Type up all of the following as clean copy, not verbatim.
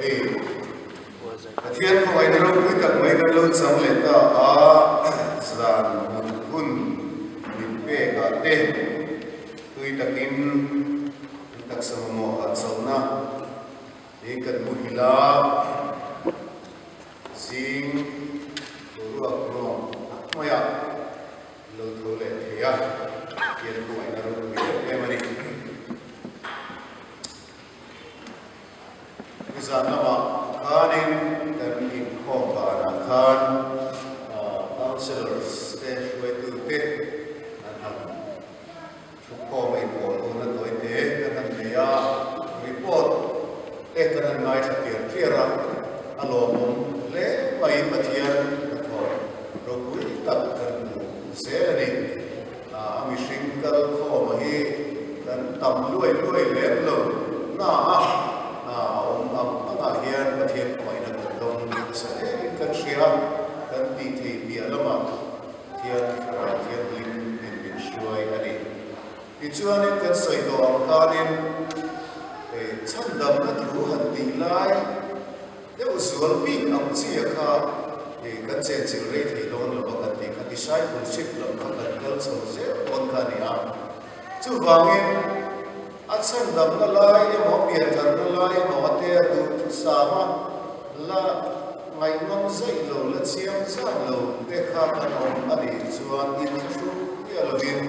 Hei Pathian khawngaihna ropui tak mai kan lo chang leh ta a, zan mut hun min pek ah te tui takin kan taksa mamawh ah chauhna hi kan muhil a, zing boruak nuam tak maiah lo tho leh thei a, Pathian khawngaihna ropui em em a ni. Nizan lamah khanin kan inkhawm banah khan Councillors te hruaitute an han thukhawm a inpawl hun a tawi te kan han nei a, report te kan han ngaithla tliar tliar a, a lawmawm hle mai Pathian hnathawh ropui tak kan hmu zel a ni. A mihring kal khawma hi kan tam luai luai lem lo na a, a awm ang angah hian Pathian khawngaihna kan dawng nasa hlein kan hria, kan tih thei piah lamah Pathian Thlarau Thianghlim in min hruai a ni. Tichuanin kan sawi tawh ang khanin chhandamna thu han tih lai deuh zual bik ang chia kha kan chenchilh rei thei dawn lo a kan tih kha discipleship lam kha kan kal chho zel dawn kha a ni a. Chuvangin a chhandamna lai emaw piantharna lai emaw a te a duh thusam a la ngaihnawm zaih lo, la chiang zan lo te kha kan awm a nih chuan inthlahrung miah lovin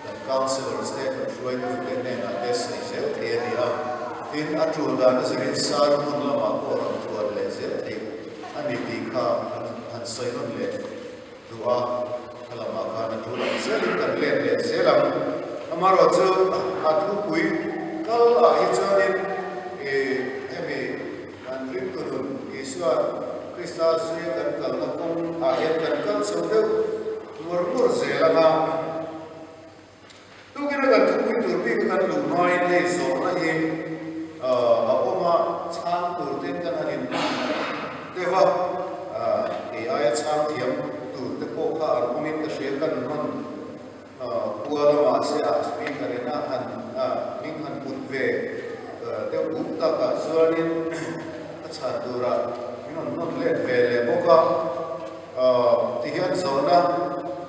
kan councillors te, kan hruaitute hnenah te sawi zel thei a ni a. Tin, a tul dan a zirin sar hmun lamah pawh rawn thuan leh zel theih a ni tih kha han sawi nawn leh duh a, kha lamah khan a tul ang zelin kan let leh zel ang. Amaherawhchu a thupui kal ah hi chuanin ih hemi kan ringtu nun Isua Krista zuia kan kalna kawng ah hian kan kal chho deuh ngur ngur zel ang a. Tukin a kan thupui tur bik a kan luh hmain hei zawhna hi a awm a, chhang tur ten kan han in deuh a, kei aia chhang thiam tur te pawh kha an awmin ka hria kan hman kual a mahse a speaker in a han hming han put ve deuh up takah chuanin a chhan turah min rawn hnawn let ve leh bawk a. Tihian zawhna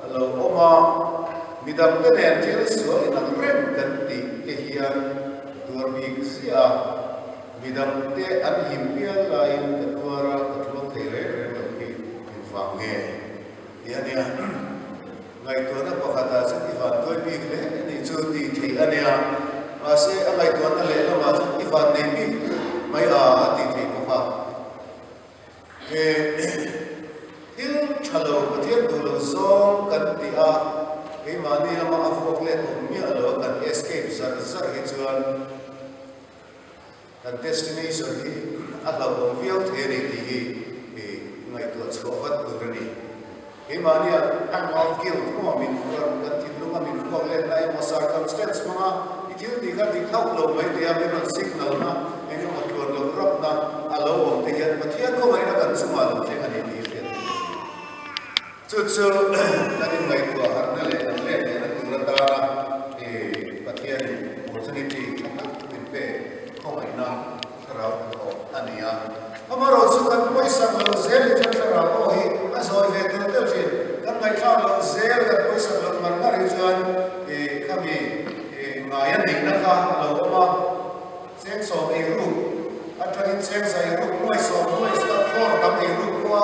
a lo awm a, midangte nen thil sual inang reng kan tih te hian ka tuar bik ziah a, midangte an him pial laiin ka tuar a, ka tluang thei reng reng lo hi engvang nge? Ti a nia. Ngaihtuahna pakhatah chuan i van tuai bik hle a nih chu tih theih a nia, mahse a ngaihtuahna lehlamah chuan i van nei bik mai a a tih theih bawk a. He thil tha lo Pathian duh lo zawng kan ti a, keimahni lama a vuak let awm miah lo a kan escape zar zar hi chuan kan destination hi a hlauhawm viau thei a ni tih hi ngaihtuah chhuah vat tur a ni. Keimahnia pang of guilt maw min huar kan thinlunga min vuak letna emaw circumstance hmanga i thil tih kha dik hlauh lo mai tia min rawn signal na eng emaw tluan loh rapna a lo awm te hian Pathian khawngaihna kan chungah lo thleng a ni tih hriat tur a ni. Chu chu kan inngaihtuah harhna leh kan let lehna tur atana Pathianin opportunity tha tak min pek khawngaihna Thlarau hnathawh a ni a. Amaherawhchu kan pawisak loh zel hi chuan thlarau pawh hi a zawi ve tel tel thin. Kan ngaihthlak loh zel, kan pawisak loh ngar ngar hi chuan ih khami ih ngaia neihna kha a lo awm a. Chengsawm ei ruk atangin chengza ei ruk, nuaisawm, nuaisa, thlawr tam ei ruk pawha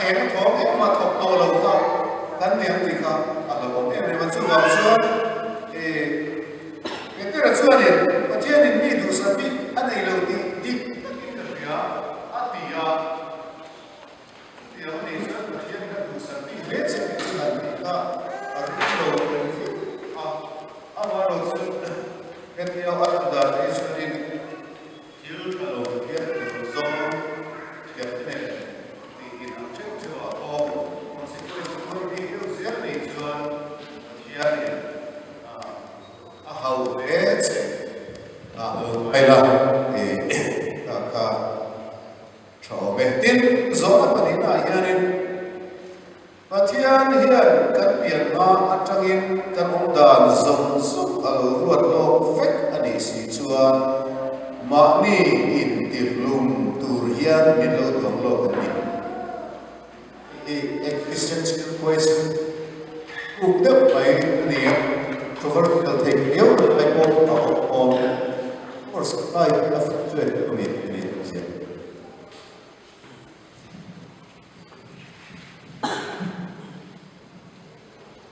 eng thawng engmah thawk tawh lo kha kan nei ang tih kha a lo awm em em a. Chuvang chuan ih. Petera chuanin, Pathianin mi duhsak bik a nei lo tih dik takin ka hria, a ti a. Chutiang a nih chuan Pathianin a duhsak bik hle che tih chu han tih kha a ring lo reng viau a. Amaherawhchu chu hetia a lan dan hi chuanin thil tha lo Pathian tur zawng thiamte nen tih inang theuh theuhah pawh consequence tur bik deuh zel nei chuan Pathianin A hau hle che a lo ngai la tih ka kha tha awm e. Tin, zawhna pahnihnaah hianin Pathian hian kan pian hma atangin kan awm dan zawng zawng a lo ruat lawk vek a nih si chuan Mahni intihlum tur hian min lo duang lawk a ni. Hi existential question uk deuh mai a ni a, controversial thei viau lai pawh a awm awm. Of course, lai a fluctuate a ni a ni chiah.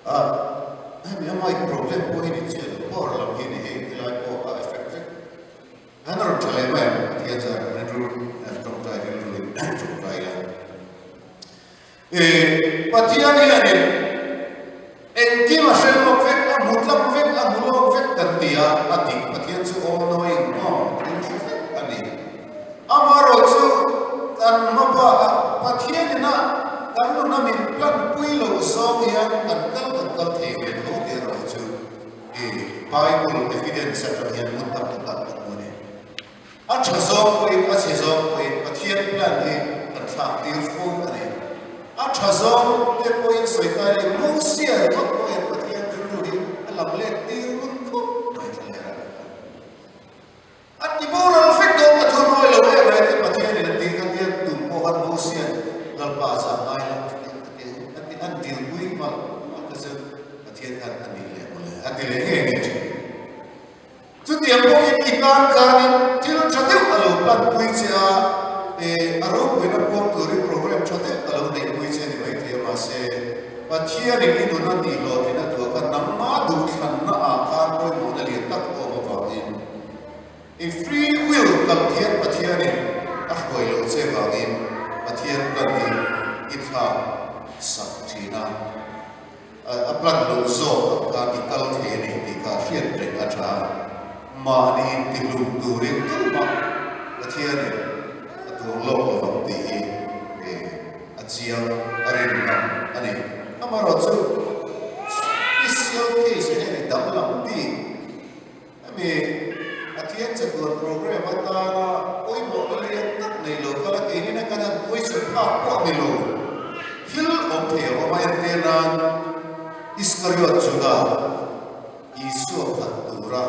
A, hemi a mic problem pawh hi ni chiah lo, power lam hi ni hei helai pawh a effect vek. An rawn tha leh mai ang, Pathian zar rilru tawngtai rilru in tawngtai la. E, Pathian hianin engkim a hre lawk vek, a hmu tlang vek, a hmu lawk vek kan ti a, a dik, Pathian chu all knowing maw, thil hre vek a ni. Amaherawhchu kan hmaba Pathian ina kan nuna min plan pui loh zawng hian kan kal kan kal thei ve tho tih erawh hi chu i Bible evidence atang hian hmun tam takah kan hmu a ni. A tha zawng pawhin a chhe zawng pawhin Pathian plan hi kan thlak tir fo a ni. A tha zawng te pawhin sawi ta ila Mosia ringawt pawhin Pathian rilru hi a lam let tir ngun khawp mai thla leh rah kha. A ti boral vek dawn ka thu nawi lo em ai tih Pathian in a ti kha tia tum pawh khan Mosian Lalpa a zah ngai lo a ti a ti an dilpui malh malh kha chu Pathian khan a nih leh mawle a ti leh ngei ngei thin. Chutiang pawhin i tan khanin thil tha deuh a lo panpui che a, e a ropuina puang turin program tha deuh a lo neihpui che ni maithei a mahse Pathianin i nun a tih hlawhtlin a duh a kha nangma duhthlanna ah khan pawimawhna lian tak awm avangin i free will kalh hian Pathianin a hruai loh che vangin Pathian plan hi i thlak sak thin a, a plan loh zawk ang khan i kal thei a ni tih kha hriat reng a tha. Mahni intihlum turin tumah Pathianin a tuang lawk lovang tih hi a chiang a rin ngam a ni. Amaherawhchu special case eng nge ni danglam bik hemi Pathian chatuan program atana pawimawhna lian tak nei lo kal a keinin a kan han question phak pawh ni lo thil awm thei a awm a entir nan Iskariot Juda Isua khat tura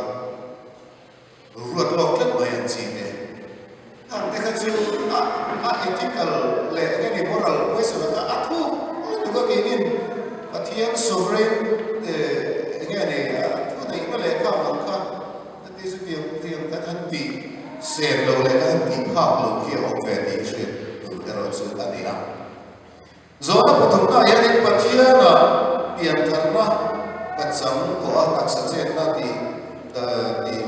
Ruat lawk tlat mai an chi te. Khang te kha chu a a ethical leh eng nge moral question ata a thuk lutuk a keinin Pathian sovereign eng nge ni a thu neihna leh khang ang kha heti chu tiang tiang kan han tih sen lo leh kan han tih phak lo khi a awm ve tih hriat tur erawh chu a ni a. Zawhna pathumna ah hianin Pathiana piantharna ka chang tawh a, taksa chetna tih tih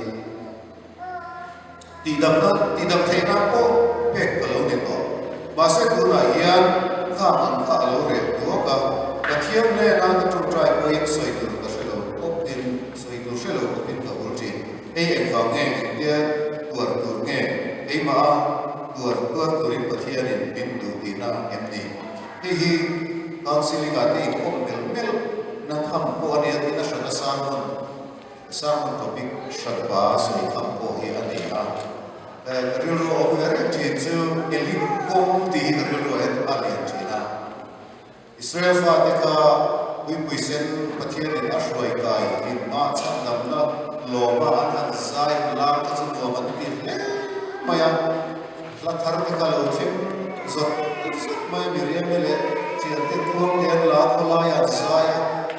tihdamna tihdam theihna pawh pek ka lo ni tawh. Mahse tunah hian khang ang kha a lo reh duak a, Pathian hnena ka tawngtai pawhin sawi tur ka hre lo khawpin sawi tur hre lo khawpin ka ul thin. Hei engvang nge engtia tuar tur nge keimah a tuar tuar turin Pathianin min duh tihna em ni? Hei hi counselling ah te inkhawm melh melh na tham pawh a nia tin a hran a sermon sermon topic hran pa a sawi tham pawh hi a ni a. Ka rilru a awm ve reng thin chu Elim kawng tih hi ka rilru ah hian a lian thin a. Israel fate kha Puipui Sen Pathianin a hruai kai hlimna chhandamna lawma an han zai lam kha chu nuam an ti hle mai a, hla thar te kha lo thleng zawt zawt mai a, Miriam-i leh thiante tuang te an la khawlai an zai a,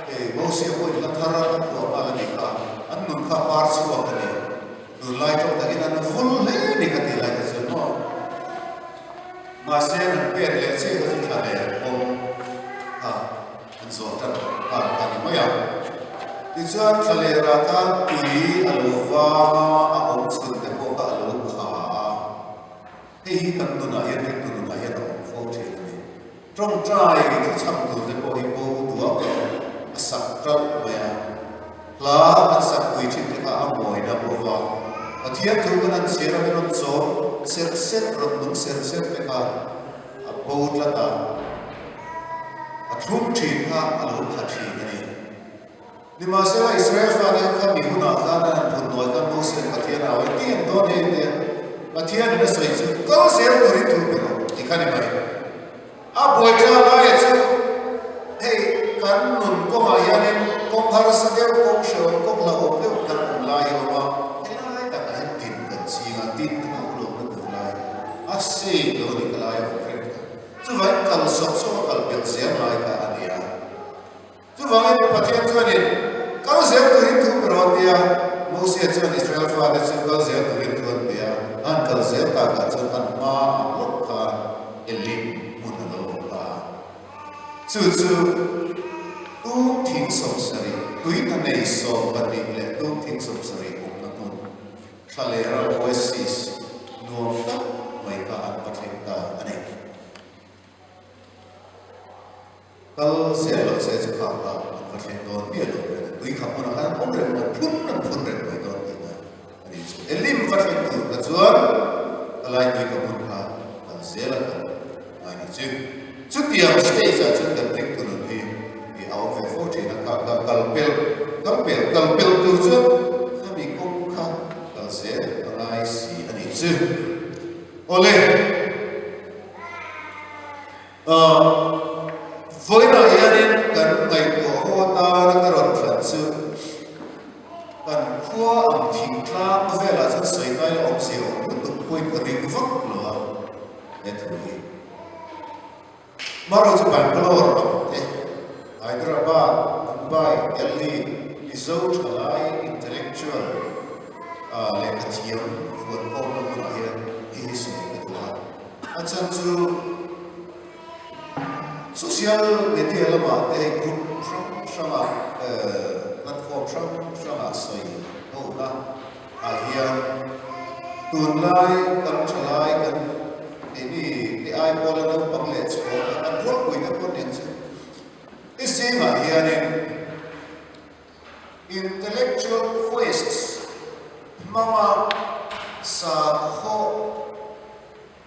hei Mosia pawhin hla thar a phuah nghal a nih kha, an nun kha par chhuak a ni. Tunlai tawng takin an vul hle a ni ka tih lai te chuan maw? Mahse an pek leh chiah kha chu thla leh kawng kha an zawh tan nghal a ni mai a. Tichuan thla leh rah khan tui a lo vang a, a awm chhun te pawh kha a lo kha a. Hei hi kan nunah hian ringtu nunah hian a awm fo thin a ni. Tawngtai thuchham tur te pawh hi bo duak lo a sak ṭalh mai a. Hla kan sak pui thin te kha a mawina pawh va. Pathian thu kan han chhiar a min rawn chawm serh serh rawn nung serh serh te kha a bo tlat a, a thlum thin kha a lo kha thin a ni. Nimahsela Israel fate kha mi hunah khan an han phun nuai khan Mosian Pathian a au e ti ang dawn e tia Pathianin a sawi chu kal zel turin thu pe rawh ti kha ni mai. A buaithlak laia chu hei kan nun kawngah hianin kawng harsa deuh, kawng hrehawm, kawng hlauhawm deuh kan awm lai hi a awm a, helai takah hian din kan ching a, din. safe lo a ni ka lai a awm reng kha. Chuvangin kal sawk sawk a kal belh zel ngai kha a ni a. Chuvangin Pathian chuanin kal zel turin thu pe rawh a ti a, Mosia chuan Israel fate chu kal zel turin thu an pe a, an kal zel takah chuan an hmaah lawk khan Elim hmun a lo awm ta a. Chu chu tum thing 70, tuihna nei 12 leh tum thing 70 awmna hmun, thlalera oasis nuam tak mai kha an va thleng ta a ni. Kal zel lo se chu kha kha an va thleng dawn miah lo mai a, tui kha hmunah khan an awm reng mai, phun an phun reng mai dawn tihna a nih chu. Elim va thleng tur kha chuan ka lai tui kha hmun kha kal zel a kal ngai ni chu. Chutiang stage ah chuan kan ring tu nun hi i a awm ve fo thin a, kha kha kal pel kal pel kal pel tur chuan khami kawng kha kal zel a ngai si a nih chu. Awle. Vawiinah hianin kan ngaihtuah ho atana ka rawn thlan chu kan khua ang thingtlang velah chuan sawi ngai la awmzia awm lutuk pawhin ka ring vak lo a he thu hi. Marawh chu Bangalore ang te, Hyderabad, Mumbai, Delhi, Mizo thalai intellectual lehkha thiam fuankhawmna hmunah hian hei hi sawi ka duh a. A chhan chu social media lamah te hei group hrang hrangah platform hrang hrangah sawi hohna ah hian tunlai kan thalai kan keini te ai pawla naupang leh chhawng kha kan rualpui te pawh nen chu i zingah hianin Intellectual quests hmanga sakhaw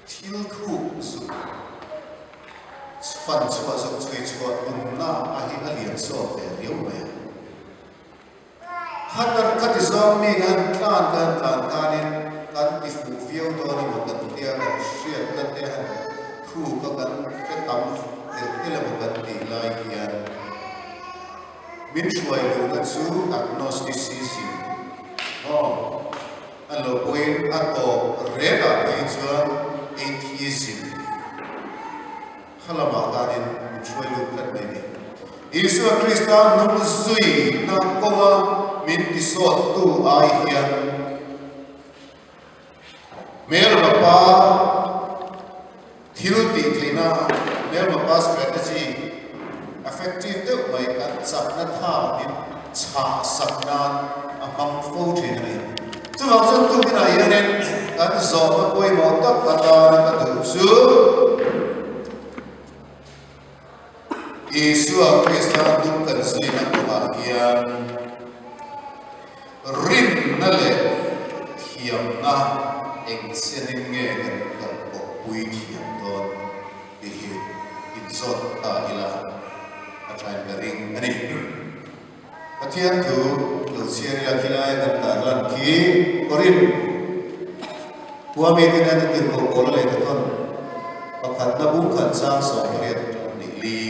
thil thuk zuk fan chhuah zuk chhui chhuah tumna a hi a lian sawt ve riau mai a. Khatar khati zawng mi kan tlan kan tlan khanin kan ti fuh viau dawn emaw kan tia kan hriatna te han thuk a kan hre tam telh telh emaw kan tih lai hian Min hruai duhna chu agnosticism aw a lo pawhin a tawp rengah phei chuan atheism kha lamah khanin min hruai lut tlat mai ni. Isua Krista nung zuina kawnga min tisawttu ai hian Hmelma pa thil tih theihna, hmelma pa strategy effective deuh mai kan chakna tha min chhah sak nan a hmang fo thin a ni. Chuvang chuan tukinah hianin kan zawhna pawimawh tak atana ka duh chu Isua Krista hnung kan zuina kawngah hian rinna leh thiamna eng chenin nge kan kalpawhpui thiam dawn tih hi inzawt ta ila a thain ka ring a ni. Pathian thu lo chhiar ila khilai kan tarlan khi Korin khua mite nen a tirhkoh pawl a lehkha thawn pakhatna bung khat chang 80 atang nih li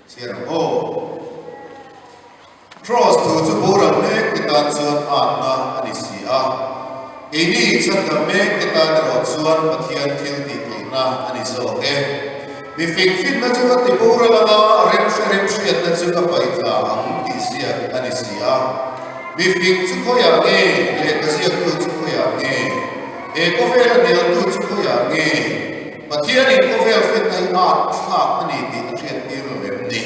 chhiar ang aw. Cross thu chu boral mek te tan chuan atna a ni si a, keini chhandam mek te tan erawh chuan Pathian thil tih theihna a ni zawk e. Mi fingfinna chu ka ti boral anga remhre remhriatna chu ka paihthla ang tih ziak a ni si a. Mi fing chu khawiah nge? Lehkha ziaktu chu khawiah nge? He khawvela neltu chu khawiah nge? Pathianin khawvel finna hi at thlak a ni tih a hriattir lo em ni?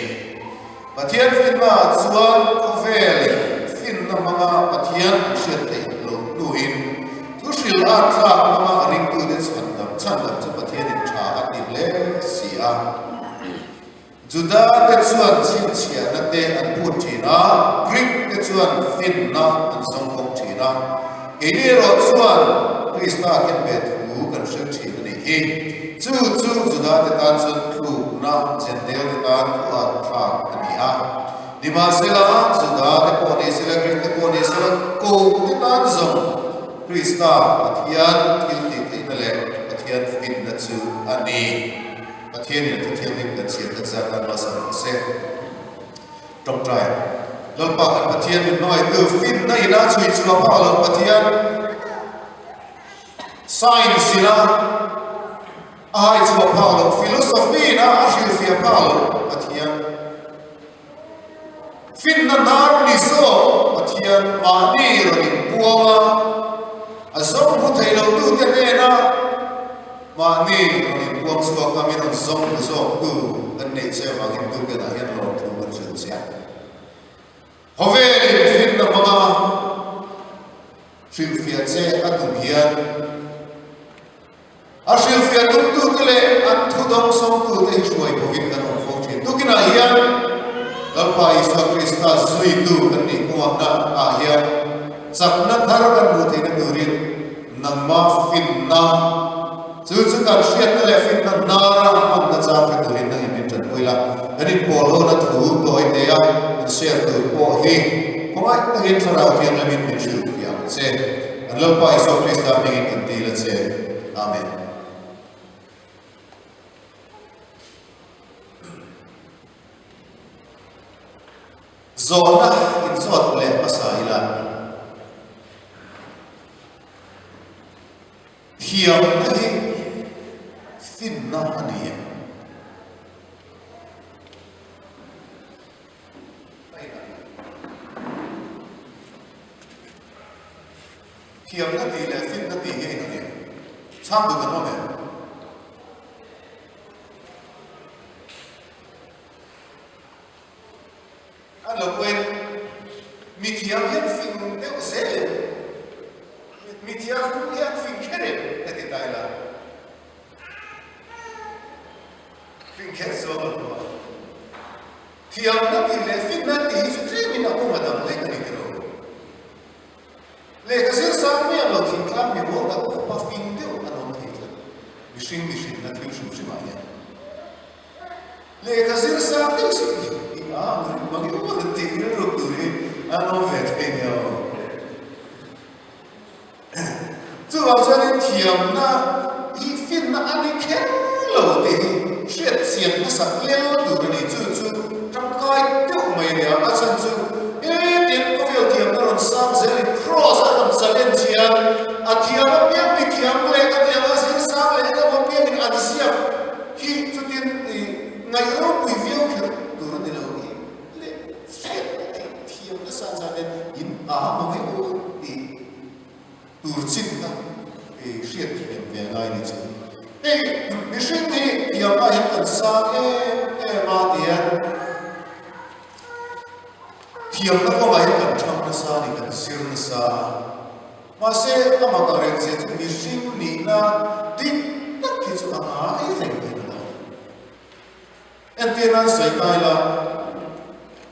Pathian finnaah chuan khawvelin finna hmanga Pathian an hriat theih loh hnuin thuhril at thlak hmanga a ringtute chhandam chhandam chu Pathianin tha a ti hle si a. Juda te chuan chhinchhiahna te an phut thin a, Greek te chuan finna an zawng bawk thin a. Keini erawh chuan Krista khenbeh thu kan hrilh thin a nih hi. Chu chu Judate tan chuan tlukna, Jentail-te tan thuat thlak a ni a. Nimahsela, Judate pawh ni sela, Greek-te pawh ni sela, Kohte tan zawng Krista Pathian thil tih theihna leh Pathian finna chu a ni. Pathianin a thuthianghlim kan chhiat kan zar tan hmasa rawh se. Tawngtai, Lalpa kan Pathian min hmangaihtu finna ina chhui chhuah phah lo Pathian. Science ina a hai chhuah phak loh, philosophy ina a hrilhfiah phak loh Pathian. Finna hnar ni zawk Pathian mahni rawn inpuang a, a zawng hmu thei lo tute hnena mahni rawn inpuang chhuak a, min rawn zawng hmu zawk tu kan neih che avangin tukenah hian lawmthu kan hrilh che a. Khawvelin finna hmanga hrilhfiah che a tum hian a hrilhfiah tumtute leh an thu dawngsawmtute hi hruai bawkin kan awm fo thin. Tukinah hian Lalpa Isua Krista zuitu kan nih kawngahna ah hian chakna thar kan hmuh theihna turin nangma finna chu chu kan hriatna leh finna hnara hmanna chang hre turin nangin min tanpui la. Kan inpawlhona thu tawi te a kan share tur pawh hi khawngaih takin Thlarau Thianghlimin min hrilh thiam che. Kan Lalpa Isua Krista hmingin kan dil a che. Amen. Zawhna inzawt leh hmasa ila. Thiamna hi finna a ni em? Thiamna tih leh finna tih hi a inang em? Chhang duh kan awm em? A lo pawhin mi thiam hian fing deuh zel em? Mi thiam hian fing kher em? Ka ti ta ila. Fing kher chuan lo hmu a. Thiamna tih leh finna tih hi chu tlemin a kawng a dang lek a ni tilo. Lehkha zir sang mai ang lo thingtlang mi rual tak pawh pa fing deuh an awm thei tlat. Mihring mihrinna thil hrim hrimah hian. Lehkha zir sang deuh si hi i ang ring mang i aw han tih rilru tur hi an awm ve thei nia aw. Chuvang chuanin thiamna hi finna a ni kher lo tih hi hriat chian hmasak lel tur a ni. Chu chu tangkai deuh mai a ni a, a chhan chu hetin khawvel thiamna rawn sang zelin cross a rawn challenge hian a thiam apiang mi thiam leh a thiam a zir sang leh eng emaw apiangin an ziak hi chutin i ngaih ropui viau kher tur a ni lo i leh hriat theih thiam nasa chuanin in a hmang hi u tih tur chinna i hriat thiam ve ngai ni chu. Hei mihring hi thiamna hian kan sang em em a tihian thiamna kawngah hian kan thang nasa a ni, kan zir nasa a. Mahse amah ka reng zia chu mihring nihna dik tak hi chu a ngai reng hian a lo. Entir nan sawi ta ila,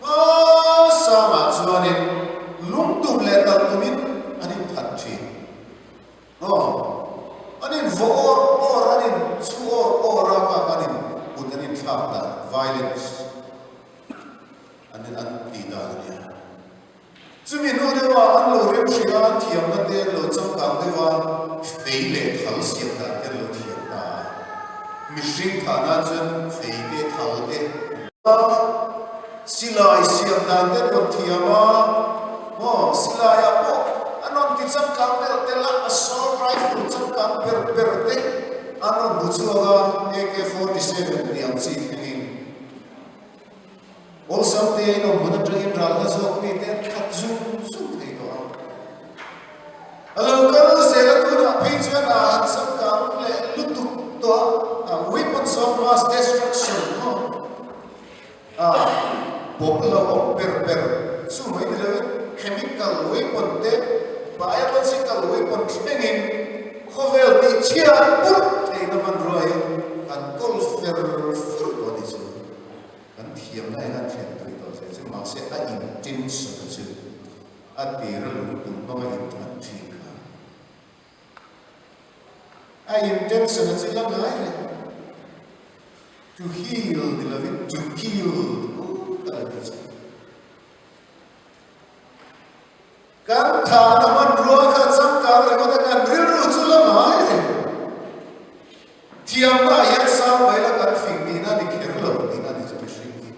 hmasangah chuanin lungtum leh talh tumin an inthat thin. Aw, an invaw awr awr, an inchhu awr awr a, kak an input, an inthlak dan, violence, an an tih dan a nia. Chumi hnu deuhah an lo rem hrih a, an thiamna te an lo changkang deuh a, fei leh thal siam dan te an lo thiam ta a. Mihring thah nan chuan fei te, thal te, a, silai siam dan te an rawn thiam a, maw, silaiah pawh an rawn ti changkang telh telh a, assault rifle changkang ber ber te an rawn hmu chhuak a, AK-47 tih ang chi thlengin. Awlsam te in awm hmun atangin ralna zawk mi te an khat zung zung thei tawh a. A lo kal zel a tunah phei chuan a han changkang leh lutuk tawh a, weapons of mass destruction maw a bomb lo awm ber ber chu mai ni loin chemical weapon te biological weapon thlengin khawvel tih chhiat purh theihna hmanrua hi an kawl fer fur tawh a ni chu. Kan thiamna hian an thiam tui tawh zia chu mahse a intention a chu a tir a lungtum hmanga inthat thin kha a intention a chu la ngai reng to heal ni lovin to kill ka lo ti chu. Kan thahna hmanrua kha changkang ringawt a kan rilru chu la ngai reng. Thiamna ah hian sang mai la kan fing tihna ni kher lo tihna ni chu mihring hi.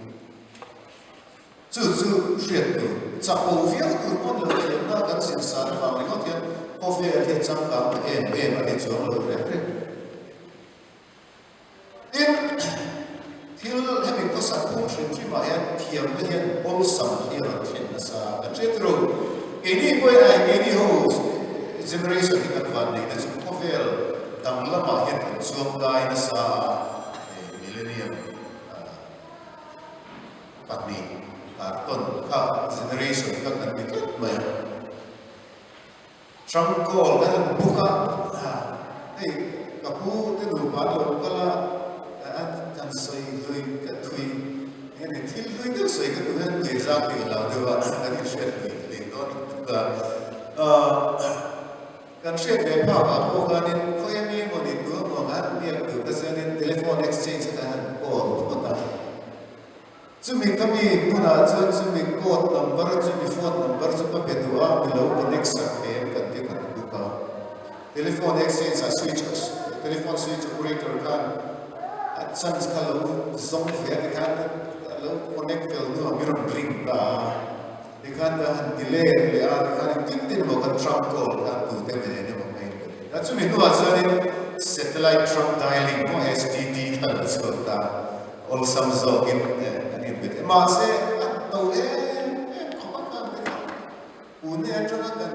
Chu chu hriat tur, chapo viau tur pawn lo thiamna kan zir san avang ringawt hian khawvel hi a changkang ta em. em a ni chuang lo reng reng. Tin, thil hemi khawsak phung hrim hrimah hian thiamna hian awlsam hi a rawn thlen nasa a kan hriat ru. Keini pawhin ai keini ho generation hi kan vanneihna chu khawvel dang lamah hian kan chuang kai nasa a, millennium pahnih kartawn kha generation kha kan ni tlat mai a. Trump call kan han book a, hei ka pu te nupa an lo kal a, kan sawi hlui ka thui eng nge thil hlui deuh sawi ka duh hian tui zang tih a hlau deuh a, kan inhriat lui hlei dawn lutuk a. Kan hriat ve phak ah pawh khanin khawi ami emaw ni tu emaw han biak duh ka chuanin telephone exchange a kan han call phawt a. Chumi ka mi hmunah chuan chumi code number, chumi phone number chu ka pe duh a, mi lo connect sak thei em kan ti kan book a. Telephone exchange ah switch, telephone switch operator khan a chance kha lo zawng ve a tikhan a lo connect fel hnuah mi rawn ring ta a, tikhan ka han delay leh a, tikhan engtin tin emaw kan trunk call khan tute nen emaw ka inbe thei ta. Chumi hnuah chuanin satellite trunk dialing maw STD kha lo chhuak ta a. Awlsam zawkin kan inbe thei. Mahse, a to em em khawp a khan te kha Pune atanga kan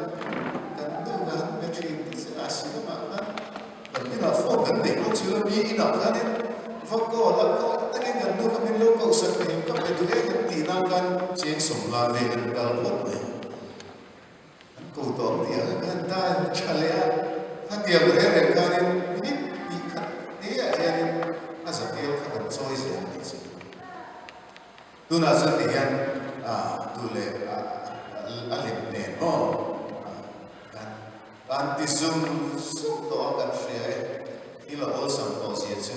kan nu kha han be thin ti se a si lamah khan kan inah phone kan neih bawk si lo mi inah khanin va call a call takin kan nu kha min lo koh sak thei ka be duh e kan tih nan khan cheng sawmnga vel an kal phawt mai. An ko tawh ang tih ah khan dial tha leh a, khatiang reng reng khanin minute tih khat te ah hianin a zatel kha kan chawi zel a nih chu. Tunah chuan ti hian duh leh a lem nen maw kan kan ti zum zum tawh a kan hria e, thil a awlsam tawh zia chu.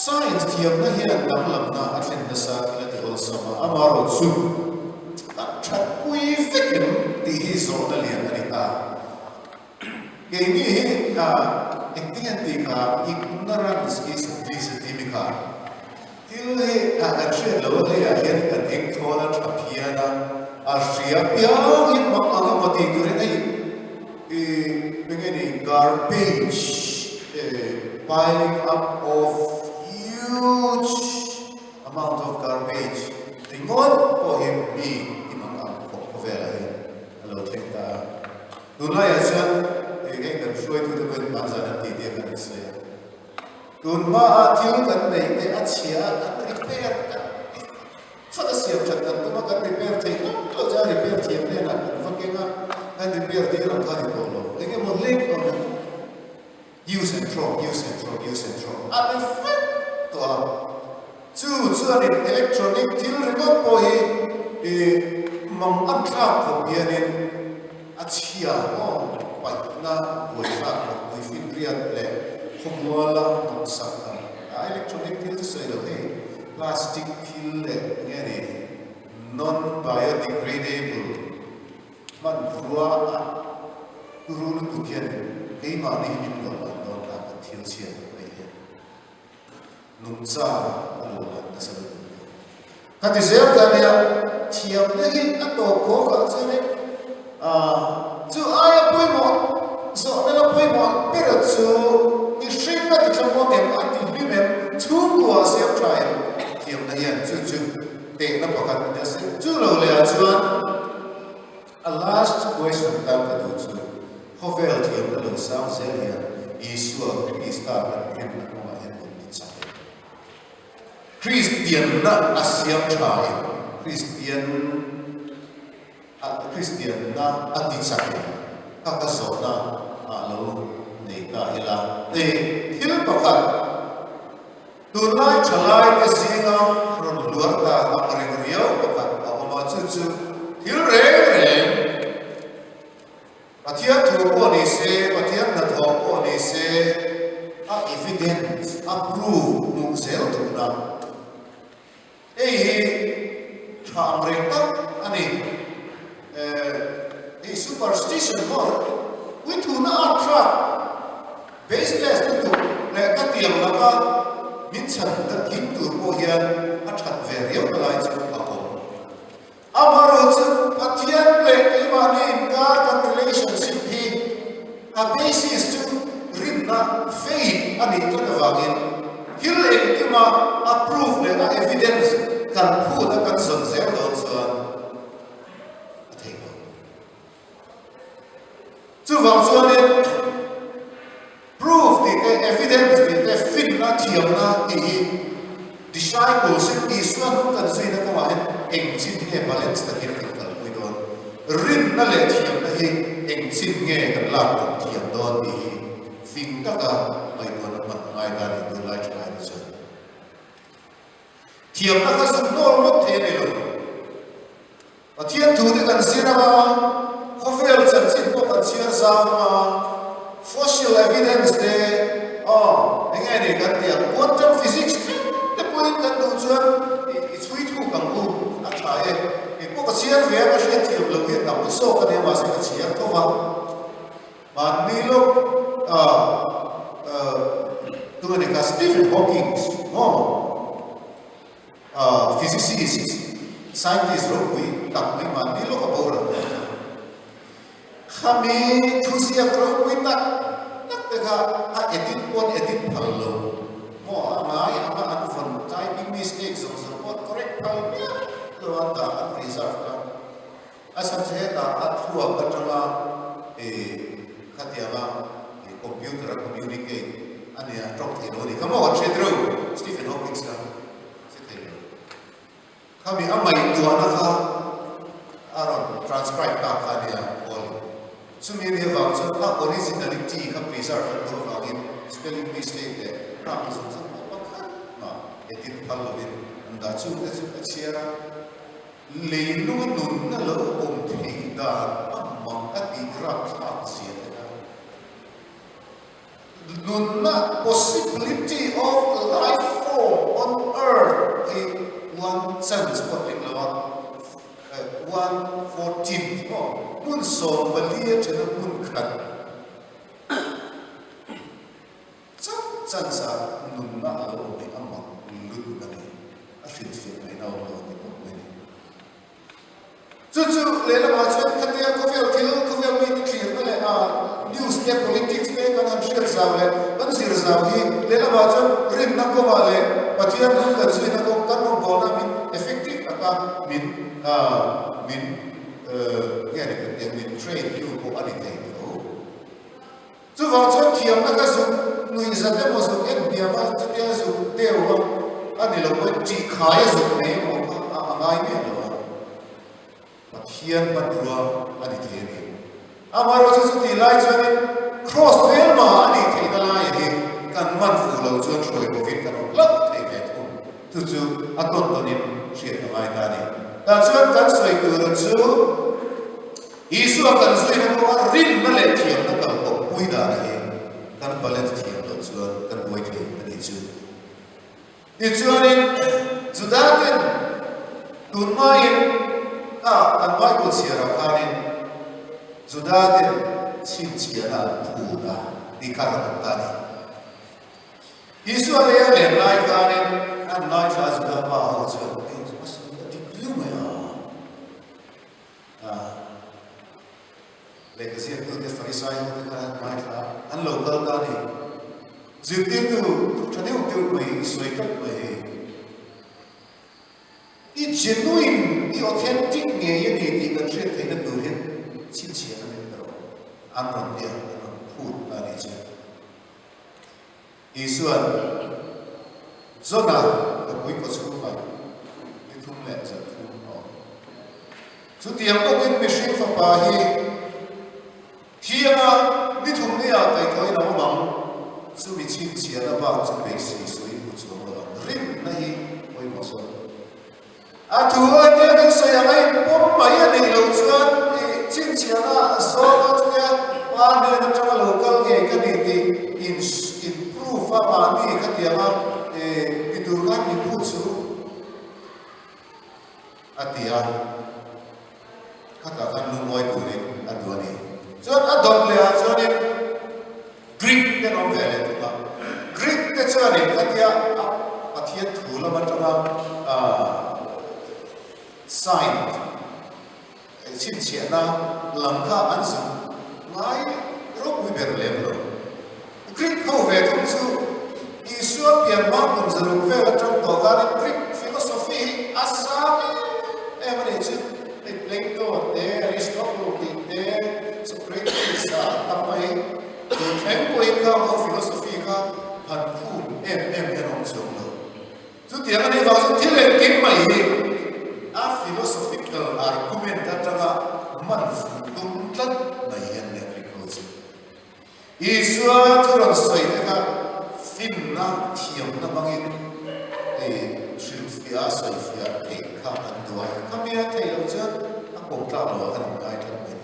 Science thiamna hian danglamna a thlen nasa thil a ti awlsam a, amaherawhchu a thatpui vek em tih hi zawhna lian a ni ta. Keini hi engtin an tih kha ignorance is bliss an ti mi kha. Thil hi kan hriat loh a hleiah hian kan engthawl a tha phian a, a hria piang hi mak ang emaw tih turin hei eng nge ni garbage piling up of huge amount of garbage ringawt pawh hi mi ti mak ang khawp khawvelah hian a lo thleng ta a. Tunlaiah chuan hei kan hruaitute pawhin hmanzan an tih te khan an sawi a. Tun hmaah thil kan neih te a chhia a, kan repair kan fat a siam that kan tum a, kan repair thei ngawt lo chuan repair thiam hnenah kan va keng a, kan repair tir ang kha a ni tawh lo. Eng emaw lek awm in use and throw, use and throw, use and throw a ni vek tawh a. Chu chuanin electronic thil ringawt pawh hi mang an thlak khawp hianin a chhia maw paihna buaithlak khawp tuifinriat leh khawmuala hnawksak ang a electronic thil chu sawi lo hei plastic thil leh nge ni non biodegradable hmanrua a turu lutuk hian keimahni hi min luah dan dawn ta kan thil chhiat mai hian. Nungcha a luah dan nasa lutuk lo. Ka ti zel ta nia, thiamna hi a tawp khawk ah chuanin chu aia pawimawh zawhna la pawimawh ber chu mihring a ti thlamuang em, a ti hlim em, chhungkua a siam tha em thiamna hian chu chu tehna pakhat a nia se. Chu lo leh ah chuan a last question tan ka duh chu Khawvel thiamna lo sang zel hian Isua Krista kan rinna kawngah hian min ti chak em? Kristianna a siam tha em? Kristian a Kristianna a ti chak em? Kha ka zawhna ah lo nei ta ila. Hei thil pakhat tunlai thalai te zinga rawn hluar ta ang reng riau pakhat a awm a, chu chu thil reng reng Pathian thu pawh ni se, Pathian hnathawh pawh ni se, a evidence, a proof hmuh zel duhna. Hei hi tha ang reng tak a ni. Hei superstition maw? Puithuna a thlak baseless lutuk leh ka tiang laka min chhan him tur pawh hian a that ve riau na lai chu a awm. Amaherawhchu Pathian leh keimahni inkar kan relationship hi A basis chu rinna, faith, a nih tlat avangin thil engkima a proof leh a evidence kan phut a kan zawn zel dawn chuan a theih lo. Chuvang chuanin proof tih te, evidence tih te, finna, thiamna tih hi disciples in Isua hnung kan zuina kawngah hian eng chin nge balance takin kan kalpui dawn? Rinna leh thiamna hi eng chin nge kan lak tum thiam dawn tih hi fing taka ngaihtuahna hman a ngai ta a ni tunlai thalai te chuan. Thiamna kha zuk hnawl ngawt thei a ni lo. Pathian thu te kan zir anga, khawvel chanchin pawh kan chhiar zau anga, fossil evidence te, aw, eng nge ni kan tih ang, quantum physics thleng te pawhin kan duh chuan i chhui thuk ang u, a tha e. Kei pawh ka chhiar ve a, ka hriatthiam loh hi a tam zawk a nia, mahse ka chhiar tho va. Mahni lawk a, tunge ni kha, Stephen Hawking maw? Physicist, scientist ropui tak mai mahni lawk a boral tawh kha. Khami thuziak ropui tak tak te kha a edit pawn edit phal lo maw a ngai anga an vawn typing mistake zawng zawng pawh an correct phal miah lo an dah an preserve kha. A chhan chu hetah a thluak atanga khatianga computer a communicate a nia tawng thei lo a ni kha maw kan hriat reuh Stephen Hawkins kha hre thei lo. Khami a ngaihtuahna kha a rawn transcribe ta kha a nia Paul-in. Chumi a nih avang chuan a originality kha preserve an duh avangin spelling mistake leh hnam zawng zawng pawh pakhat mah edit phal lovin an dah. Chungte chu a chhiar a. Leilunga nunna lo awm theih dan a mak a tih rapthlak zia te kha. Nunna, possibility of life form on earth, hi one chance pawh tling lo a, one fourteenth maw, hmun 14 a thena hmun khat chauh chance ah nunna a lo awm hi a mak lutuk a ni. A hrilhfiah ngaihna awm lo a ti bawk mai a ni. Chu chu lehlamah chuan khatia khawvel thil, khawvel mite thlirna leh a news te, politics te kan han hriat zau leh kan zir zau hi lehlamah chuan rinna kawngah leh Pathian hnung kan zuina kawng kan rawngbawlna min effective taka min min nge ni kan tih ang min train tu pawh a ni thei tho. Chuvang chuan thiamna ka zuk nuihzat emaw zuk en hniam a, chutia zuk deuh a a ni lo pawhin ṭih khai a zuk nei emaw kha a a ngai miah lo a, Pathian hmanrua a ni thei a ni. Amaherawhchu chutih lai chuanin Kraws hmelma a nih theihna laiah hi kan man fuh lo chuan hruai bawkin kan awm hlauh thei ve thung. Chu chu a tawn tawnin hriat a ngai ta a ni. Tah chuan kan sawi tura chu. Isua kan zuina kawnga rinna leh thiamna kal kawp pui dana hi kan balance thiam loh chuan kan buai thei a nih chu. Tichuanin, Judaten tun hmain kha kan Bible chhiarah khanin Judaten chhinchhiahna an phut a tih kha rawn awm ta a ni. Isua lei a len lai khanin an ngaithla a Juda pa ho chuan, Hei chu a sawi a dik viau mai a. Lehkha ziaktute Farisai hote kha an ngaithla a, an lo kal ta a ni. Zirtirtu thu tha deuh deuh mai i sawi tlat mai hei. I genuine, i authentic ngei a ni tih kan hriat theihna tur hian chhinchhiahna min pe rawh. An rawn tia, an rawn phut ta a nih chu. Isua'n Jona ka pui kaw chhungah ni thum leh zan thum a awm. Chutiang bawkin mihring fapa hi thianga ni thum nia kaihthawhin a awm ang, chumi chhinchhiahna bak chu beisei sawi hmu chuang lo ang. Rinna hi pawimawh sawn. A thu a tia kan sawi ang a inpawm mai a nih loh chuan i chhinchhiahna zawnga chutia pa hnen atanga lo kal ngei ka ni tih in in proof a mahni khatianga ti tur khan min phut chu a ti a, khatah khan lungawi turin a duh a ni. Chuan a dawt leh ah chuanin Greek te an awm ve leh thung a, Greek te chuanin khatia a Pathian thu lam atanga sign chhinchhiahna lam kha an zuk ngai ropui ber lem lo. Greek ho ve thung chu Isua pian hma kum zaruk vel atang tawh khanin Greek philosophy hi a sang em em a nih chu. Hei Plato te, Aristotle tih te, Socrates a tam mai. Tun thleng pawhin khang ho philosophy kha han khum em em hian a awm chuang lo. Chutiang a nih vang chuan thil engkim mai hi a philosophical argument atanga man fuh tum tlat mai hian nia Greek ho chu. Isua thu rawn sawi te kha finna thiamna hmangin i hrilhfiah a sawifiah theih kha an duh a, khami a theih loh chuan a kawm tlak loh ah khan an ngai tlat mai.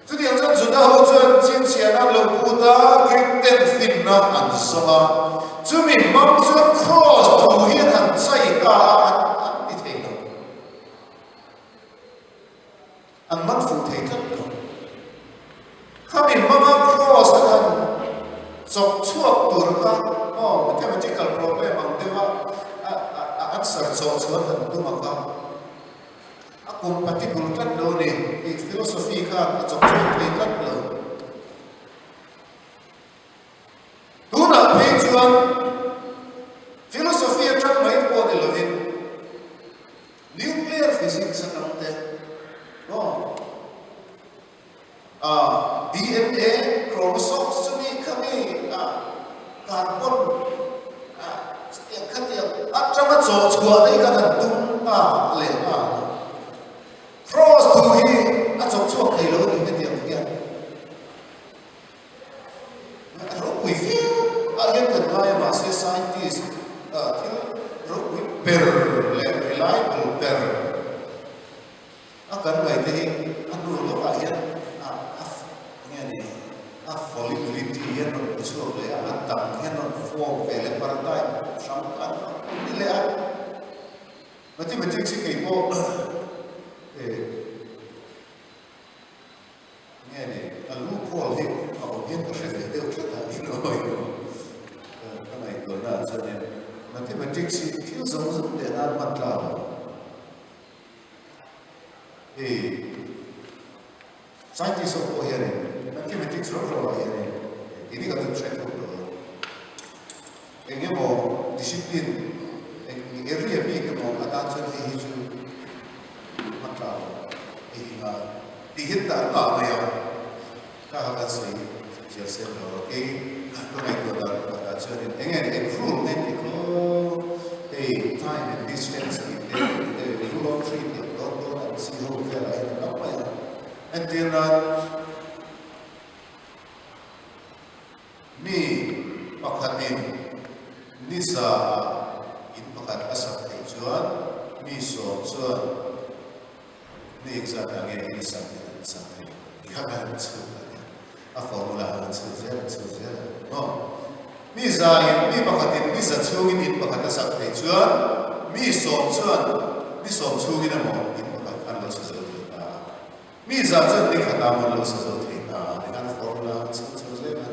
Chutiang chuan Juda ho chuan chhinchhiahna an lo put a, Greek ten finna an zawng a, chumi hmang chuan Kraws thu hi an han chai ta a, an an ti thei lo. An man fuh thei tlat lo. Khami hmanga Kraws an han chawk chhuak tur kha aw mathematical problem ang deuha a a answer chawh chuan han tum a kha. A compatible tlat lo a ni tih philosophy khan a chawk chhuak thei tlat lo. Tunah phei chuan philosophy atang mai pawh ni lovin nuclear physics atang te maw ah DNA chromosomes chumi khami ah carbon ah chutiang khatiang atanga chawh chhuah daih khan an tum ta leh nghal a. Cross thu hi a chawk chhuak thei lo a ni hetiang hian. A ropui viau ah hian kan ngai a mahse scientist ah thil ropui ber leh reliable ber A kan ngaih te hi a hnu lawkah hian a a enge ni a fallibility hian rawn hmu chhuak leh a, a dang hian rawn form ve leh paradigm hrang an rawn ni leh a. Mathematics hi kei pawh eh enge ni a lu khawl hi a awm hian ka hre ve deuh tlat a inawih ka ngaihtuahna ah chuanin mathematics hi thil zawng zawng teh nan hman tlak lo. Hei scientist ho pawh hianin mathematics rau rauah hianin keini kan zuk hre thung tawh a, eng emaw discipline eng area bik emaw atan chuan hei hi chu hman tlak lo, hei hi ngai tih hian dah an ngah mai a, kha kha kan sawi chiar sem lo a, kei ka ngaihtuah dan pakhatah chuanin eng nge eng rule nge tih khaw hei time and distance tih te te rule of three tih ang dawn dawn ang chi ho velah hian a tam mai a, entir nan mi pakhatin ni zaah in pakhat a sak theih chuan mi sawm chuan Ni engzat ah nge in sak in an sak thei ti kha kan chhut a nia. A formula kha kan chhut zel an chhut zel a maw. Mi za in mi pakhat in mi za chhungin in pakhat a sak thei chuan mi sawm chuan mi sawm chhungin emaw in pakhat an lo sa zo thei ta a. Mi za chuan ni khat ah maw an lo sa zo thei ta a tikhan formula an chhut chho zel a.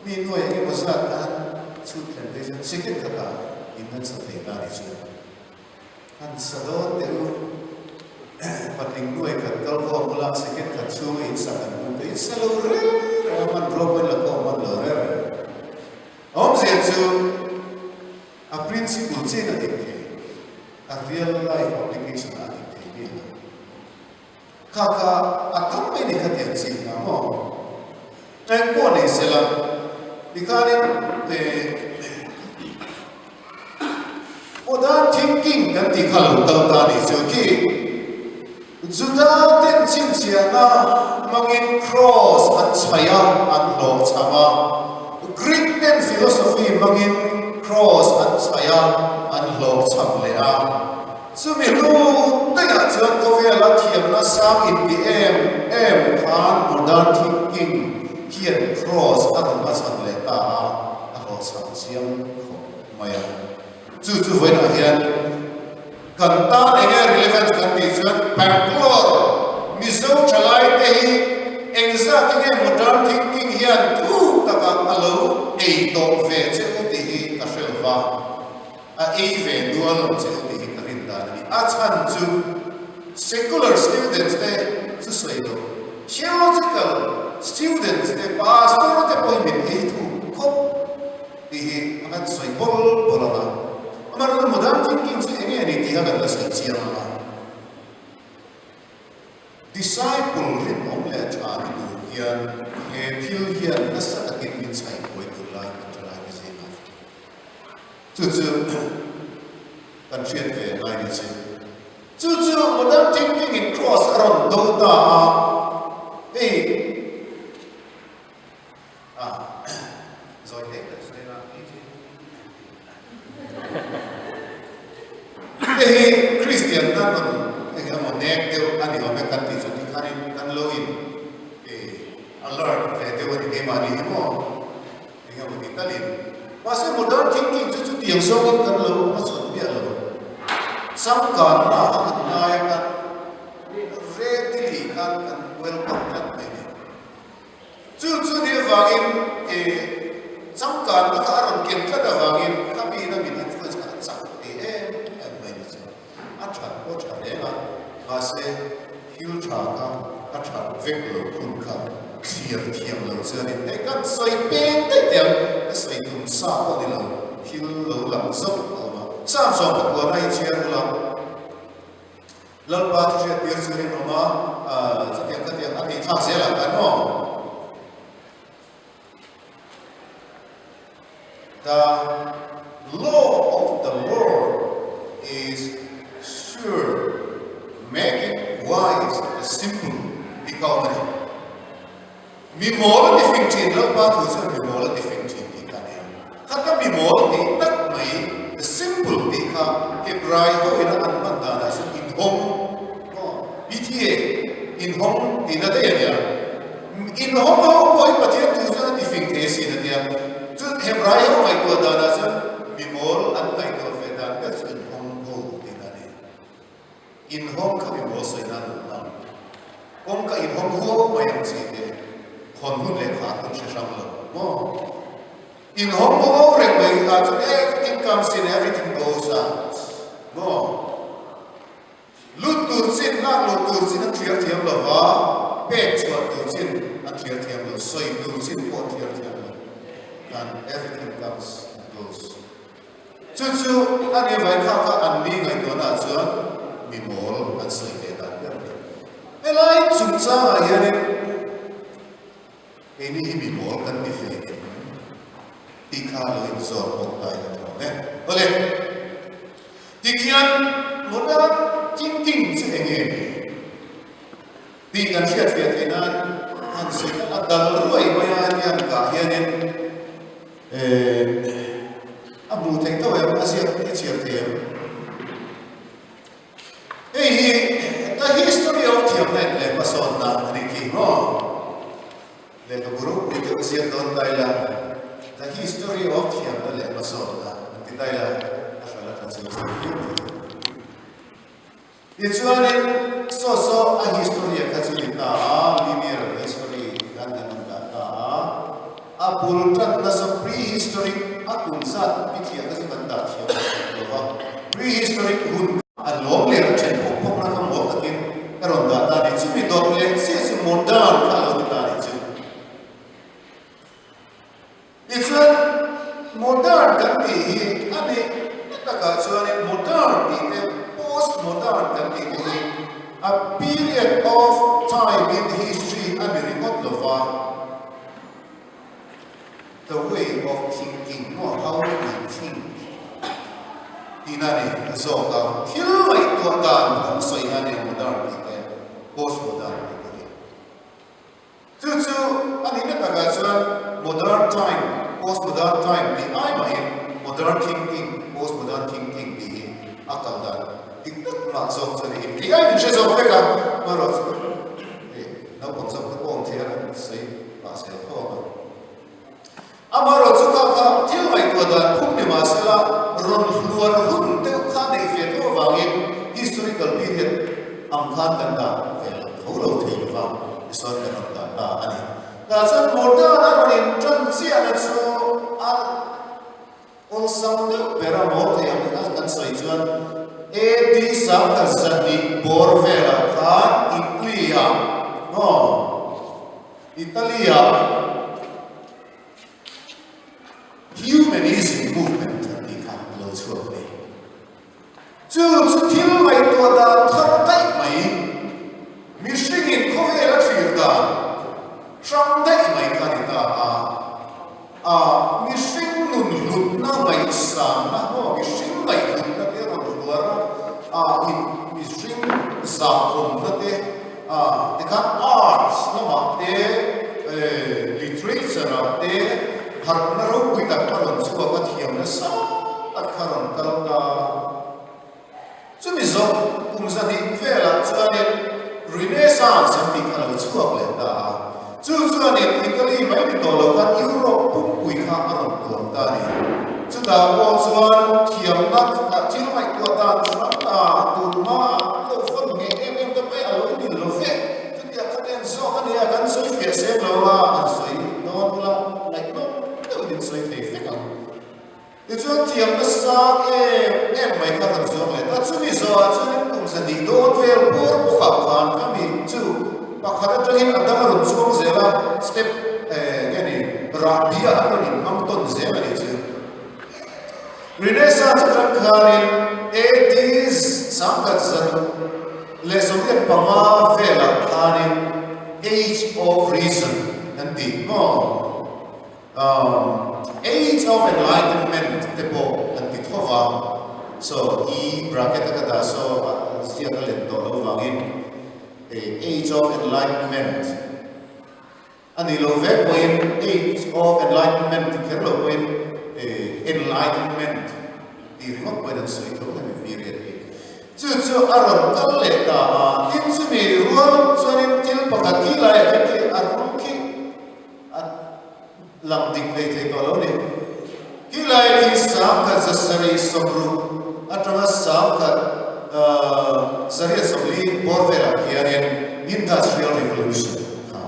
Mi nuai engemaw zat khan chhut thlen phei chuan second khat ah in an sa thei ta ni chuan. Han sa dawn teh u. Patling nuai khat kal khawm bula second khat chhunga in sak an hmu te in sa lo reng reng a, hmanrua pawhin la khawm hman lo reng reng. A awmzia chu a principle chiin a dik thei, a real life application ah a dik thei miah lo. Kha kha a tam mai ni kha tiang chi hna maw? Eng pawh nei se la, tikhanin modern thinking kan tih kha lo kal ta ni chu khi Juda ten chhinchhiahna hmangin cross an chhaih a, an hlawhchham a, Greek ten philosophy hmangin cross an chhaih a, an hlawhchham leh a. Chumi hnu daihah chuan khawvela thiamna sang inti em em khan modern thinking hian cross a rawn hmachhawn leh ta a, a hlawhchham chiang khawp mai a. Chu chu vawiinah hian kan tan eng nge relevant kan tih chuan Bangalore Mizo thalaite hi engzat nge modern thinking hian thuk takah a lo ei tawh ve che u tih hi ka hre lo va. A ei ve nual lo che u tih hi ka rin dan a ni. A chhan chu secular students te chu sawi lo, theological. Students te, Pastor te pawhin min ei thuk khawp tih hi a kan sawi bawl bawl ang a. Amaherawhchu modern thinking chu eng nge ni tih kha kan la sawi chiang ang a. Disciple rinawm leh tha ni tur hian he thil hian nasa takin min chhaihbuai tur lai kan tha lai te zingah chu chu kan hriat ve ngai ni che. Chu chu modern thinking in cross a rawn do ta a, hei a zawi hle kan sawi a hei chu hei hi Christian na nun eng emaw nek deuh a ni awm e kan tih chu tikhanin kan lo in alert ve deuh a ni keimahni hi maw. Eng emaw ti talin. Mahse modern thinking chu chutiang zawngin kan lo hmachhawn miah lo. Changkanna a kan ngai a kan readily khan kan welcome tlat mai a ni. Chu chu ni avangin e changkanna kha a rawn ken tlat avangin khami ina min influence kha a chak thei em em mai ni chu. A that pawh tha reng a, mahse thil tha kha a that vek lo hun kha thlir thiam lo chuanin hei kan sawi peng daih teh ang, ka sawi tum sa pawh ni lo, thil lo lang zawk a awm a. Sam sawm pakuana hi chhiar ula, Lalpa thu hriat tir chu rinawm a, chutiang khatiang a tih thlak zel ah kan maw? The law of the Lord is sure, making wise the simple tih kha awm a ni. Mi mawl a ti fing thin, Lalpa thu chuan mi mawl a ti fing thin tih kha a ni a. Kha ka mi mawl tih tak mai, the simple tih kha Hebrai ho ina an hman danah chuan inhawng, aw, PTA, inhawng tihna daih a nia. Inhawng ho pawh hi Pathian thu chuan a ti fing thei asin a tia. Chuan Hebrai ho ngaihtuah danah chuan mi mawl an ngaihtuah ve dan ber chu inhawng ho tihna a ni. Inhawng kha mi mawl sawi nan an hmang. Kawngka inhawng huau mai ang chi te, khawn hun leh khar hun hre hrang lo maw? Inhawng huau reng mai ah chuan everything comes in, everything goes out maw? Lut tur chin, lak loh tur chin an thliar thiam lo va, pek chhuah tur chin an thliar thiam lo, sawi tur chin pawh an thliar thiam lo. Kan everything comes and goes. Chu chu a ni vai kha kha an mi ngaihtuahna ah chuan mi mawl an sawi ve dan ber a ni. Helai chungchangah hianin keini hi mi mawl kan ni ve em tih kha lo inzawt bawk ta ila tawng e. Awle. Tikhian modern thinking chu eng nge ni tih kan hriatfiah theih nan han sawi kha a dal ruai mai a hetiang kah hianin a hmuh theih tho em a ziak i chhiar thei em? Hei hi The History of Thiamna in leh hmasawnna a nih khi maw? Lehkhabu ropui deuh ziak dawn ta ila, The History of Thiamna leh Hmasawnna an ti ta ila, a hral a tla cheu cheu viau mai. Tichuanin, saw saw a history a kha chu ni ta a, linear history khan kan rawn dah ta a, a bul tanna saw prehistoric a kum zat bithliah kha chu kan dah thiam lo tawp lo va, prehistoric hun a lawm leh a then phawk phawkna kha mawl takin ka rawn dah ta ni. Chumi dawt leh chiah chu modern kha a lo ni ta ni chu. Tichuan, modern kan tih hi a nih na takah chuanin modern tih te, post modern kan tih te hi a period of time in history a ni ringawt lo va. The way of thinking maw, how we think tihna a ni zawk a, thil ngaihtuah dan phung sawi na a ni a, modern tih te, post modern tih te hi. Chu chu a nihna takah chuan modern time, post modern time tih ai mahin modern thinking, post modern thinking tih hi a kal dan dik tak mah zawk chu a ni. Tih aiin hre zawk vek a, amaherawhchu hei naupang zawk te pawh awm thei a, sawi pah zel tho ang a. Amaherawhchu kha kha thil ngaihtuah dan phung ni mah sela rawn hluar hun deuh kha neih ve tho avangin historical period ang khan kan dah ve lo tho lo thei lo va, tichuan kan rawn dah ta a ni. Tah chuan modern a rawn intan chiahna chu a Awlsam deuh ber a mawl thei ang a kan sawi chuan AD 1200 bawr velah khan Italy-ah maw Italy. Humanism movement an tih kha a lo chhuak a ni. Chu chu thil ngaihtuah dan thar daih mai, mihringin khawvel a thlir dan hrang daih mai kha a ni ta a. A mihring nun hlutna ngaihsanna maw mihring ngaihhlutna te a rawn hluar a, a in mihring zahawmna te a tikhan arts lamah te literature ah te harhna ropui tak a rawn chhuak a thiamna sang tak kha a rawn kal ta. Chumi zawh kum zahnih velah chuanin Renaissance an tih kha lo chhuak leh ta a, chu chuanin Italy mai ni tawh lo khan Europe pumpui kha a rawn tuam ta a ni. Chutah pawh chuan thiamna ah thil ngaihtuah dan hrang a tunhma lo fawn ngheh em em ta mai a lo ni lo ve. Chutiang kha ten zawk a nia kan sawi fiah seng lo a, an sawi dawn bula ngaihnawm deuhin in sawi thei vek ang. Tichuan thiamna sang em em mai kha rawn zuang leh ta. Chumi zawhah chuanin kum zahnih dawn vel bawr bawkah khan khami chu pakhat atangin a dang a rawn chuang zel a, step eh nge ni rahbi ah an rawn inhmang tawn zel a nih chu. Renaissance atang khanin AD 1185 velah khanin Age of Reason an tih maw? Age of Enlightenment te pawh an ti tho va, so i bracket a ka dah saw a ziak a len tawh loh vangin Age of Enlightenment a nih loh vek pawhin Age of Enlightenment ti kher loh pawhin Enlightenment tih ringawt pawhin an sawi tho hemi period hi. Chu chu a rawn kal leh ta a, tin chumi rual chuanin thil pakhat khi laiah khian khi a rawng khi A lang dik hlei thei tawh lo ni. Khi lai khi sangkhat zasarih sawmruk atanga sangkhat zariat sawmli bawr velah khianin Industrial Revolution kha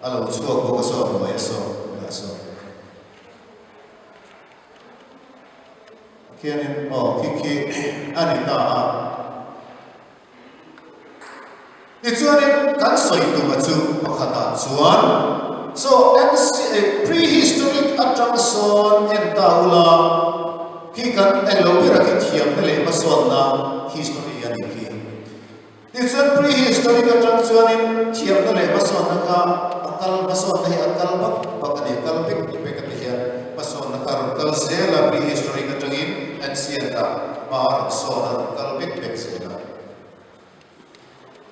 a lo chhuak bawk a saw hnuai a saw dah saw. Khianin aw khi khi a ni ta a. Tichuanin kan sawi tuma chu pakhatah chuan so prehistoric atang sawn en ta ula khi kan eng lo ber a khi thiamna leh hmasawnna history a nih khi. Tichuan prehistoric atang chuanin thiamna leh hmasawnna kha a kal hmasawnna hi a kal bak bak a ni a kal bek bek a ti hian hmasawnna kha a rawn kal zel a prehistoric atangin ancient ah hma a rawn sawn a rawn kal bek bek zel a.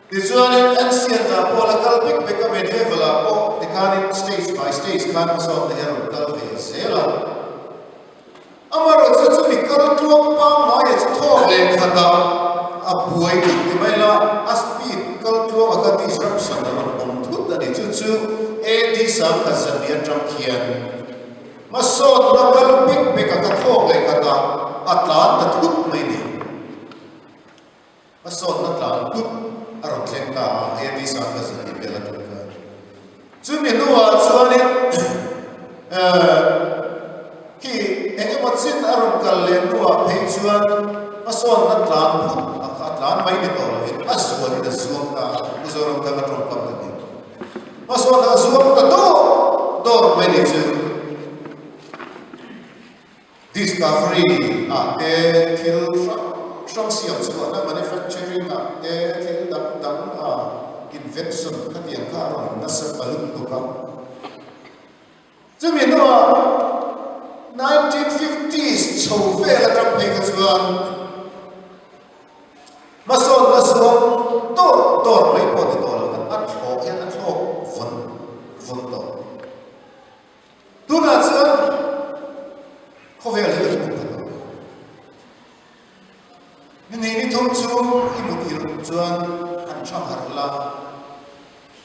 Tichuanin ancient-ah pawh la kal bek bek a, medieval-ah pawh tikhanin stage by stage khan hmasawnna hi a rawn kal ve zel a. Amaherawhchu chumi kal tluang pangngaia chu thawk leh khatah a buai thut ti mai la, a speed kal tluang a kha disruption a rawn awm thut a ni. Chu chu AD 1002 atang khian hmasawnna kal bek bek a kha thawk leh khatah a tlan ta thut mai ni. Hmasawnna tlan tut a rawn thleng ta a, AD 1002 vel atang khan. Chumi hnuah chuanin khi eng emaw chin a rawn kal leh hnuah phei chuan hmasawnna tlan phut a kha tlan mai ni tawh lovin a zuanin a zuang ta a, Pu Zoramthanga tawngkam ta ni. Hmasawnna a zuang ta dawr dawr mai ni chu. Discovery ah te thil hrang hrang siam chhuahna manufacturing ah te thil dang dang ah invention khatiang kha a rawn nasa ta lutuk a. Chumi hnuah 1950s chho vel atang phei kha chuan hmasawnna zuang dawr dawr mai pawh ni tawh lo khan a thlawh hian a thlawk vawn vawn tawh. Tunah chuan khawvel hi kan hmu ta lo. Ni hnih ni thum chhung i muthilh chuan an tha harh la,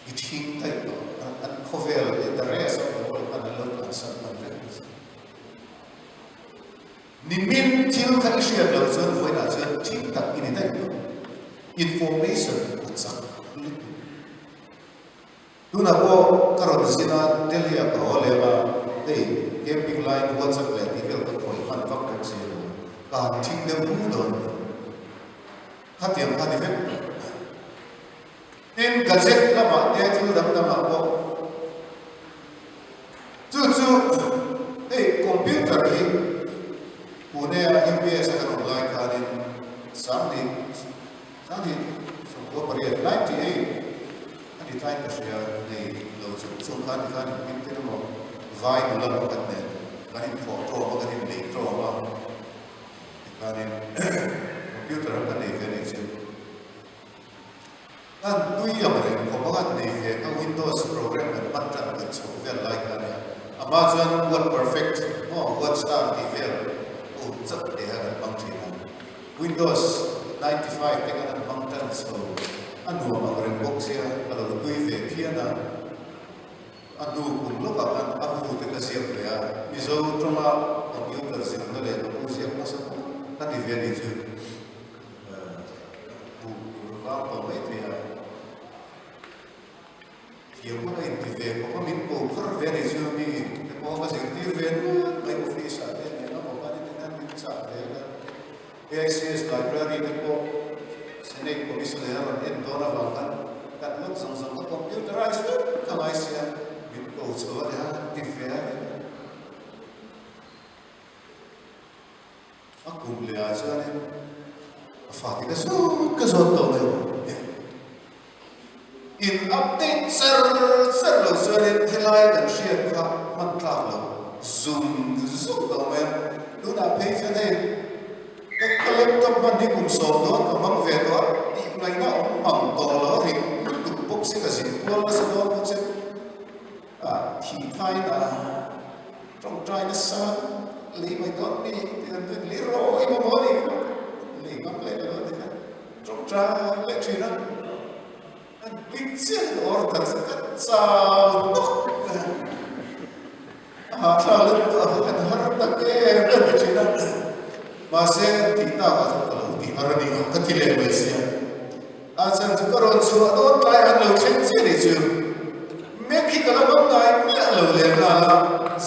i thing daih tawh. An khawvel leh the rest of the world khan an lo tlansan hman reng a ni. Nimin thil kha i hriat loh chuan vawiinah chuan thing tak i ni daih tawh. Information a chak lutuk. Tunah pawh ka rawn zin a, Delhi ah ka haw lem a, hei camping laiin WhatsApp leh tih vel ka khawih hman vak bawk si lo, ka han thing deuh hu dawn a ni. Khatiang kha ni vek tawh. Tin, gadget lamah te thil dang dangah pawh chu chu hei computer hi. Pune-a UPS-a kan awm lai khanin Sanghnih, Sanghnih 98, 98 a ni tlaiin ka hria, nei lo chung chung khan tikhan inhming te emaw vai nula pakhat nen kan inthawh tawm a, kan inlei tawm a, tikhanin computer a kan nei ve a nih chu. Kan tui ang reng khawp a kan nei ve kha Windows program kan hman tan kan chhoh vel lai kha a nia. A hma chuan Word Perfect maw Word Star tih vel a ut chauh teh a kan hmang thin a. Windows 95 te khan an hmang tan chho a nuam ang reng bawk sia a lo tui ve phian a. A hnu kum lawkah khan a hu te ka ziak ve a, Mizo tawnga computer zirna leh ka pu ziak hmasa pawh ka ti ve a nih chu. Hmuh tur vang tawh mai thei a, thiam pawh ka inti ve khawp a, min ko phar ve a nih chu mi te pawh ka zirtir ve nual mai office ah te nen a awm a ni te hian min chah ve a, AICS library te pawh Senate Commission in a rawn en dawn avang khan kan lawk zawng zawng ka computerize vek ka ngai sia, min ko chho a ni a, an ti ve a ni. A kum leh ah chuanin a fate ka zawt ka zawt tawh mai in update char char lo chuanin helai kan hriat kha hman tlak lo zung zung tawh mai a, tunah phei chuan hei ka ka laptop hman hi kum sawm dawn ka hmang ve tawh a tih ngaihna awm mang tawh lo a rit lutuk bawk si ka zin kual nasa dawn bawk si. A thih thain a tawngtai nasa lei mai dawn mi tih an rin leh rawh i mamawh a ni kha lei ngam leh lo a ti kha tawngtai leh thin a an bik chiah in order chu ka chau nawk a hahthlak lutuk a kan har tak em em ti thin a mahse tih tak ah chuan ka lo ti har a ni ang ka ti leh mai sia. A chhan chu ka rawn chhuah dawn tlai an lo thleng chiah ni chu. Mek hi ka la hmang ngai miah lo leh nghal a,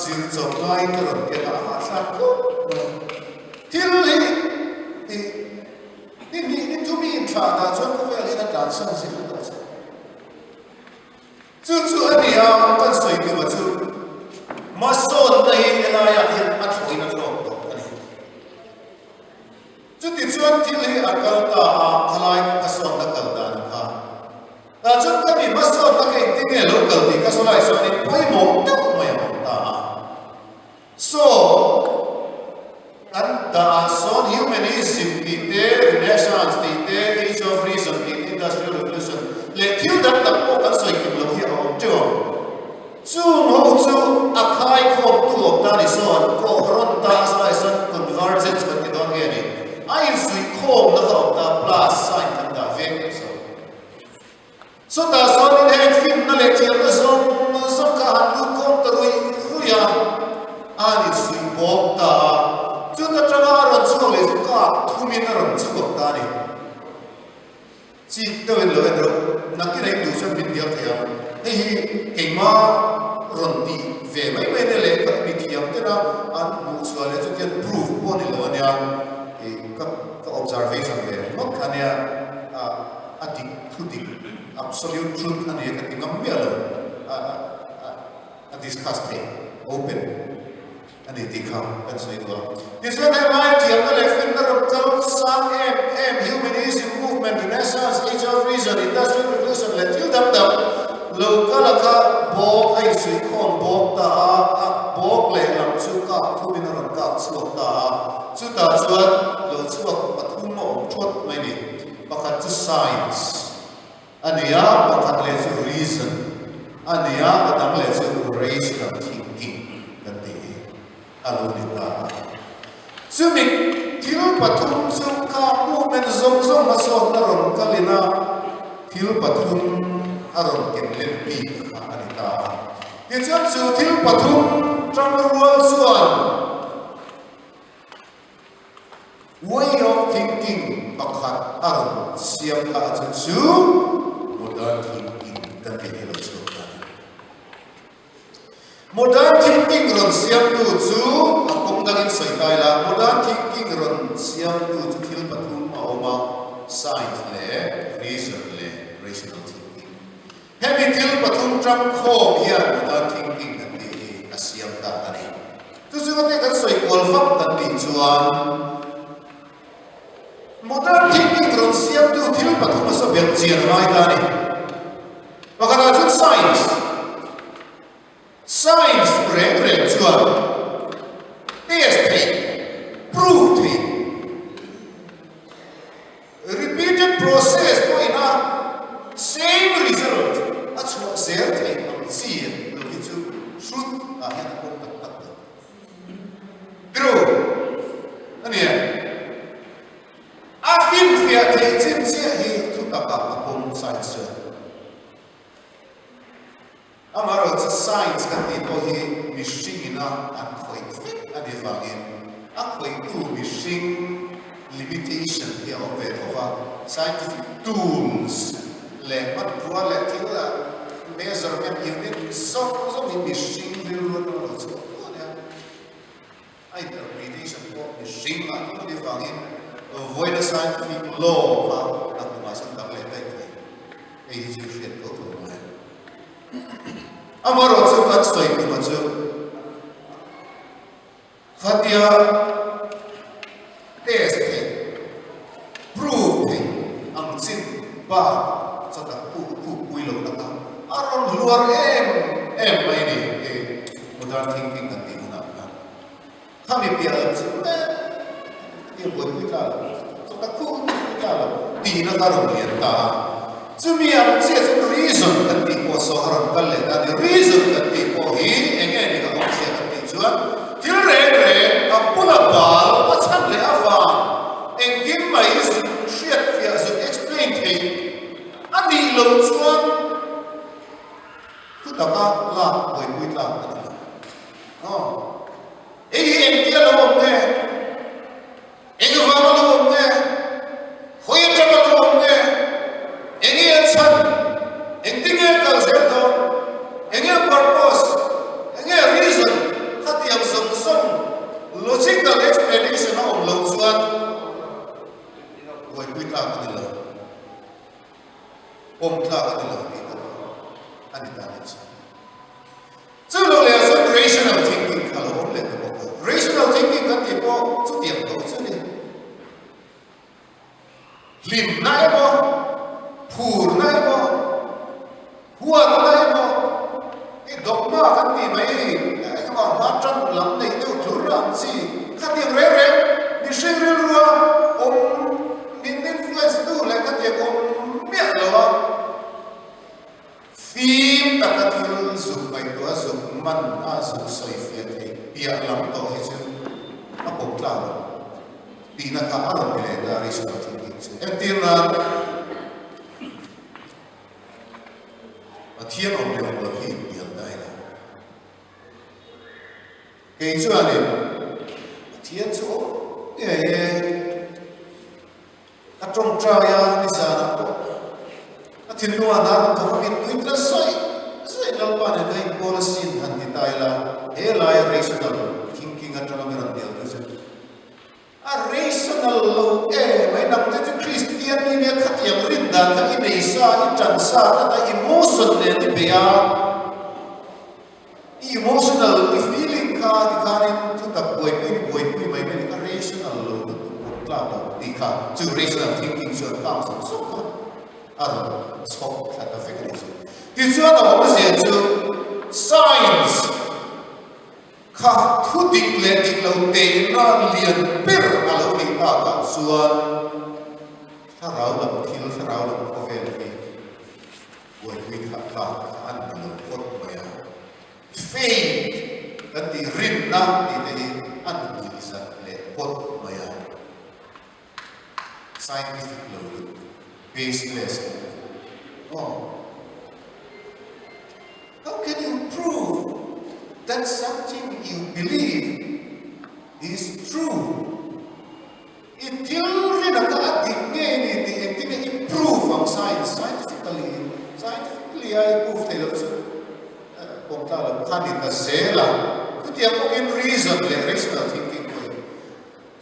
zir chawp ngaiin ka rawn ken a, a hahthlak khawp mai. Thil hi i ni hnih ni thumi inthlah dah chuan khawvel hian a tlansan zir tawh che. Chu chu a ni a, kan sawi tum a chu hmasawnna hi helaiah hian a thlawhin a thlawk tawh a ni. Chutichuan thil hi a kal ta a, khalai hmasawnna kal dan a kha. Tah chuan ka mi hmasawnna ka engtin nge lo kal tih ka sawi lai chuanin pawimawh deuh mai a awm ta a. Saw, kan dah ah sawn Humanism tih te, Renaissance tih te, Age of Reason tih te, Industrial Revolution leh thil dang dang pawh kan sawi kim loh hi a awm teuh ang. Chung ho chu a khaikhawmtu awm ta ni sawn, kawhrawn ta a sawi sawn convergence kan ti dawn nge ni? A insuihkhawmna kha awm ta plus sign kan dah vek tawh sawn. Chutah sawnin heng finna leh thiamna zawng zawng kha a han lut khawm ta ruih ruih a, a han insuih bawk ta a. Chuta tanga a rawn chhuak leh chu kap thumin a rawn chhuak ta a ni. Chik deuhin lo en rawh, nakin a induh chuan min dial thei ang. Hei hi keimah rawn tih ve mai mai ania leh ka mi thiam tena an hmuh chhuah leh chu tian proof pawh a ni lo ania, ih ka ka observation ve ringawt kha ania, a a dik thu dik absolute truth a nia ka ti ngam miah lo, a a a discuss theih open. A ni tih kha kan sawi duh a. Tichuan he lai thiamna leh finna rawn kal sang em em Humanism movement, Renaissance, Age of Reason, Industrial Revolution leh thil dang dang lo kal a kha bawk a insuihkhawm bawk ta a, a bawk lehlam chu kap thumin a rawn kap chhuak ta a. Chutah chuan lo chhuak pathum a awm thawt mai ni. Pakhat chu Science a ni a, pakhat leh chu Reason a ni a, a dang leh chu Rational Thinking kan tih hi a lo ni ta a. Chumi thil pathum chu kha movement zawng zawng hmasawnna rawn kalin a, thil pathum a rawn ken len bik kha a ni ta a. Tichuan chu thil pathum tangrual chuan, Way of thinking pakhat a rawn siam kha a chu chu modern thinking kan tih hi lo chhuak ta a ni. Modern thinking rawn siamtu chu a kawng dangin sawi ta ila, modern thinking rawn siamtu chu thil pathum a awm a, science leh reason leh rational thinking. Hemi thil pathum tangkhawm hian modern thinking kan tih hi a siam ta a ni. Chu chu ngate kan sawi kual vak kan tih chuan modern thinking rawn siamtu thil pathum a saw belh chian a ngai ta a ni. Pakhatah chuan science. Science reng reng chuan test theih, prove theih, repeated process pawhin a same result a chhuah zel theih ang chi lo hi chu truth ah hian a pawm tak tak lo. True a ni em? A finfiah theih chin chiah hi thutak ah a pawm science chuan. Amaherawhchu science kan tih pawh hi mihring ina an khawih vek a nih avangin a khawihtu mihring limitation hi a awm ve tho va, scientific tools leh hmanrua leh thil measurement unit zawng zawng hi mihring rilru atanga lo chhuak tu a nia. A interpretation pawh mihring ah tho a nih avangin vawiina scientific law kha a hnungah sawn dang leh daih thei. Hei hi chu hriat tho tho ngai. Amaherawhchu kan sawi tumah chu khatia test theih, prove theih ang chin bak chatak puk puk pui lo taka a rawn hluar em em mai ni hei modern thinking kan tih hunah khan. Khami piah lam chu eh tia buaipui tla lo, chatak puk pui tla lo tihna kha a rawn lian ta a. Chumi ang chiah chu reason kan tih pawh saw a rawn kal leh ta a ni. Reason kan tih pawh hi eng nge ni ka awmzia kan tih chuan thil reng reng a bula bal a chhan leh avang engkim mai zuk hriatfiah zuk explain theih a nih loh chuan thu taka lak buaipui tlak a ni lo. Aw. Hei hi engtia lo awm nge? Engvang a lo awm nge? Khawi atang a lo awm nge? Enge a chhan? Engtinge a kal zel dawn? Enge a purpose? Enge a reason? Khatiang zawng zawng logical explanation a awm loh chuan buaipui tlak a ni lo, pawm tlak a ni lo tih tak a ni ta leh chu. Chu lo leh ah chuan rational thinking kha a lo awm leh ta bawk a. Rational thinking kan tih pawh chutiang tawh chu a ni. Hlimna emaw, phurna emaw, huatna emaw, i dogma kan tih mai engemaw hma tan lam neih deuh tlur ang chi khatiang reng reng mihring rilrua awm min influence tu leh khatiang awm miah lo a. Fim taka thil zuk ngaihtuah zuk man a zuk sawi fiah theih piah lam tawh hi chu a pawm tlak lo tihna kha a rawn ti leh ta rational thinking chu. Entir nan Pathian awm leh awm lo hi inbial ta ila. Kei chuanin Pathian chu awm ngei e. A tawngtai a, nizanah pawh a thinlungah hna rawn thawk a, mittui tla sawi sawi Lalpa nen a inpawl asin han ti ta ila, he laia rational thinking atanga mi rawn bial tu chu a rational lo em mai, nangte chu Kristian ni nia khatiang rin dan kha i nei sa, i tan sa tlat a, emotion nen i bei a. I emotional, i feeling kha tikhanin thutak buaipui ni buaipui mai mai ni kha rational lo lutuk pawh tlak lo tih kha chu rational thinking chuan kang zawk zawk kha a rawn chhawk thla ta vek a ni chu. Tichuan a awmzia chu science kha thu dik leh dik lo tehna lian ber a lo nih takah chuan thlarau lam thil, thlarau lam khawvel hi Buaipui thlah tlak an ti lo phawt mai a, faith kan tih rinna tih te hi an nuihzat leh phawt mai a, scientific lo lutuk, baseless lutuk aw. How can you prove that something you believe is true? I thil rin a kha a dik ngei a ni tih engtin nge i prove ang science, scientifically in, scientifically a i prove theih loh chu pawm tlak loh kha ni ta zel a. Chutiang bawkin reason leh rational thinking pawh hi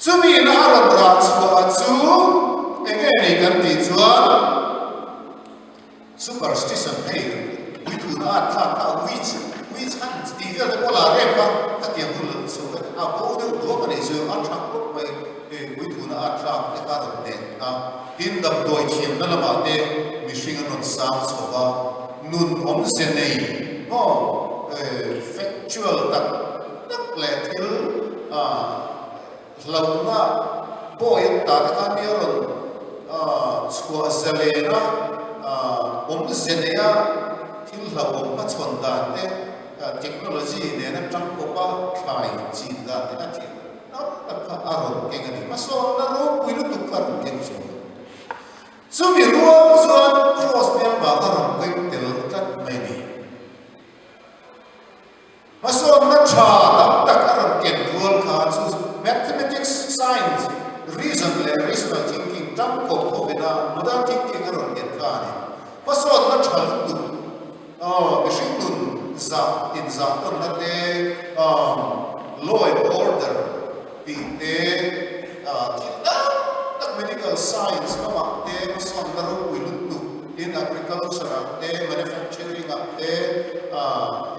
chumi in a rawn rah chhuah a chu eng nge ni kan tih chuan superstition hei puithuna a thlak kha witch, witch hunt tih vel te pawh la rem kha khatiang hun lo chho vek. a bo deuh duak a nih chu, a tha khawp mai, hei puithuna a tlak te kha a rawn hneh a, tin damdawi thiamna lamah te mihring an rawn sang chho va, nun awmze nei maw factual tak tak leh thil hlauhna pawi an ta te khan mi a rawn chhuah zalen a, awmze neia thil hlauhawm hmachhawn dan te, technology nena tangkawpa thlai chin dan te a thil tam tak kha a rawn keng a ni. Hmasawnna ropui lutuk kha a rawn keng chhuak a. Chumi rual chuan Kraws hmelma kha rawn keng tel tlat mai a ni. Hmasawnna tha tam tak a rawn ken rual kha chu Mathematics, Science, Reason leh Rational Thinking tangkawp hovina Modern Thinking a rawn ken kha a ni. Hmasawnna tha lutuk, mihring nun zah inzah tawnna te, law and order tih te, thil tam tak medical science lamah te hmasawnna ropui lutuk in agriculture ah te, manufacturing ah te,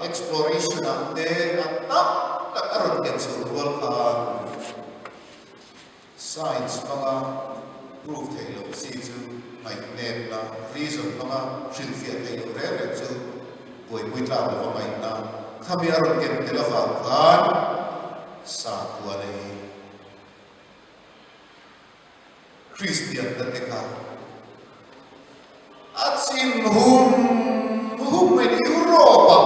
exploration ah te a tam tak a rawn ken chho rual khan science hmanga prove theih loh chi chu ngaihnepna, reason hmanga hrilhfiah theih loh reng reng chu buaipui tlak lova ngaihna khami a rawn ken tel avang khan Sakhua leh Kristian te te kha a chim hum hum in Europe-ah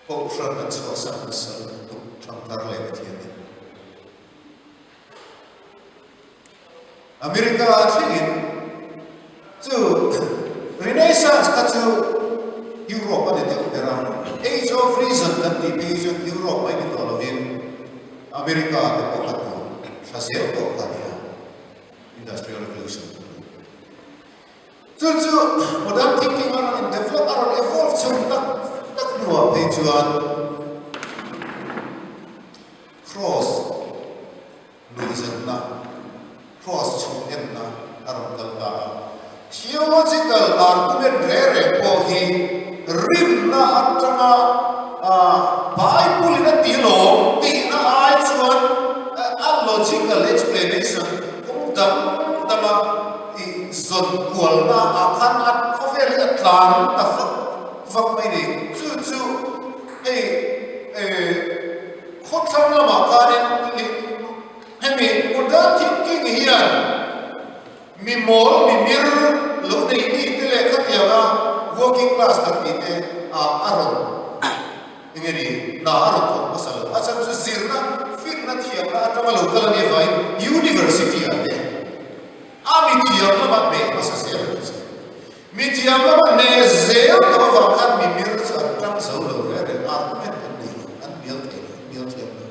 Kohhran an chhuahsan hmasa lutuk thangthar leh Pathianin America a thlengin chu Renaissance kha chu Europe a ni deuh ber a, Age of Reason kan tih phei hi chuan Europe mai ni tawh lovin America te pawh kha tun thla zel pawh kha a ni a, Industrial Revolution. Chu chu modern thinking a rawn in develop, a rawn evolve chho tak tak hnuah phei chuan Cross nuihzatna, Cross chhung enna a rawn kal ta a. Theological argument reng reng pawh hi rinna atanga Bible in a ti lawm tihna ai chuan a logical explanation kawng dang danga i zawn kualna ah khan a khawvel hi a tlan ta vak vak mai ni. Chu chu hei Khawthlang lamah khanin hemi modern thinking hian mi mawl, mi mir lo nei mi te leh khatianga working class kan tih te ah a rawn eng nge ni hna a rawn thawk hmasa lo. A chhan chu zirna, finna thiamna atanga lo kal a nih avangin university ah te a mi thiam lama hneh hmasa zel a ni chu. Mi thiam lama hneh zel tawh avang khan mi mir chu an tang zo lo reng reng, argument an nei lo, an hnial thei lo, an hnial thiam lo.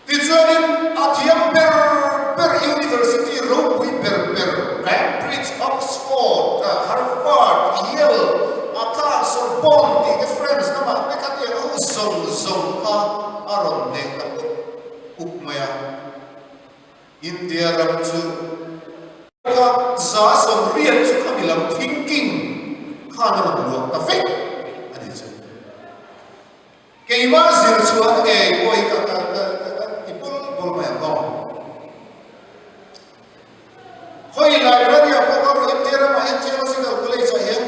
Tichuanin a thiam ber ber university ropui ber ber Cambridge, Oxford, Harvard, Yale, Atha, Sorbonne tih te France lamah te khatiang ho zawng zawng kha a rawn hneh ta up up mai a. India ram chu kha 80% chu khami lam thinking khan a rawn luah ta vek a ni chu. Keimah zir chhuah ngei pawh hi ka ka ka ka ti bawl bawl mai ang aw. Khawi library ah pawh ka rawh India ramah hian Theological College ah hian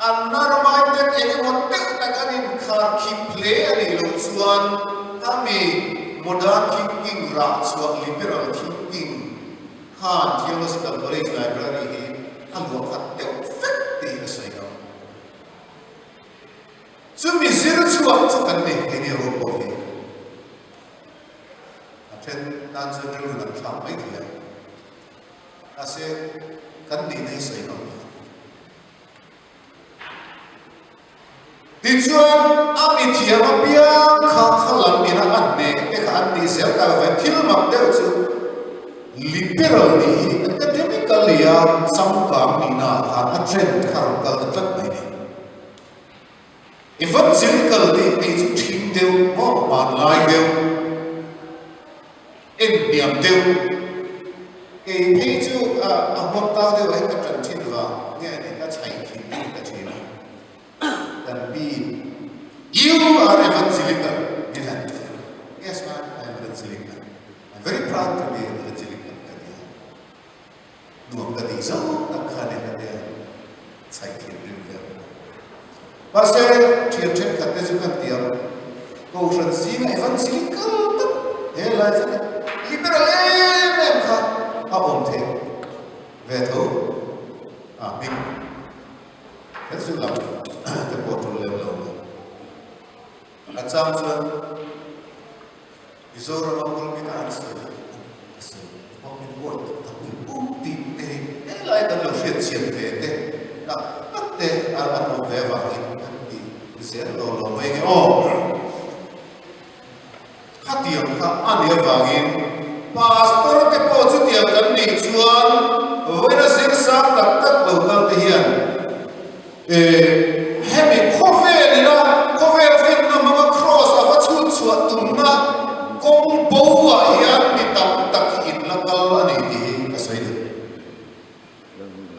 An narrow-minded eng emaw deuh tak an inkharkhip hle a nih loh chuan khami modern thinking rah chhuah liberal thinking khan Theological College Library hi a luah khat deuh vek tih a sawi ang. Chumi zir chhuak chu kan ni eng nge ho pawh hi a then tan chuan rilru an thlak mai thei a, mahse kan nihna hi sawi ngam lo. Tichuan, a mi thiam apiang kha kha lam ina a hneh te kha an nih zel tak avangin thil mak deuh chu liberal nih hi academically a changkang nihna ah khan a trend kha rawn kal ta tlat mai ni. Evangelical tih phei chu ṭhing deuh maw, hmanlai deuh. En hniam deuh. Kei phei chu a huam tau deuh ah hian ka ṭan ṭhin vang nge a ni ka chhaih thin deuh ta ṭhin a. Kan pi in, You are evangelical. cynical tak he lai chuan liberal em em kha a awm theih ve tho a hming kher chu lam te pawh tul lem lo mai. A chang chuan Mizorama pulpit a an sawi a sawi department board tak tak pum tih te hi helai kan lo hriat chian ve te tak tak te an awm ve avangin kan ti zel lo lo mai nge aw. Khatiang kha a nih avangin Pastor te pawh chutiang kan nih chuan vawiina zir sang tak tak lo kal te hian hemi khawvel ina khawvel finna hmanga Kraws a va chhut chhuah tumna kawng bo ah hian mi tam tak hi in la kal a ni tih hi ka sawi duh.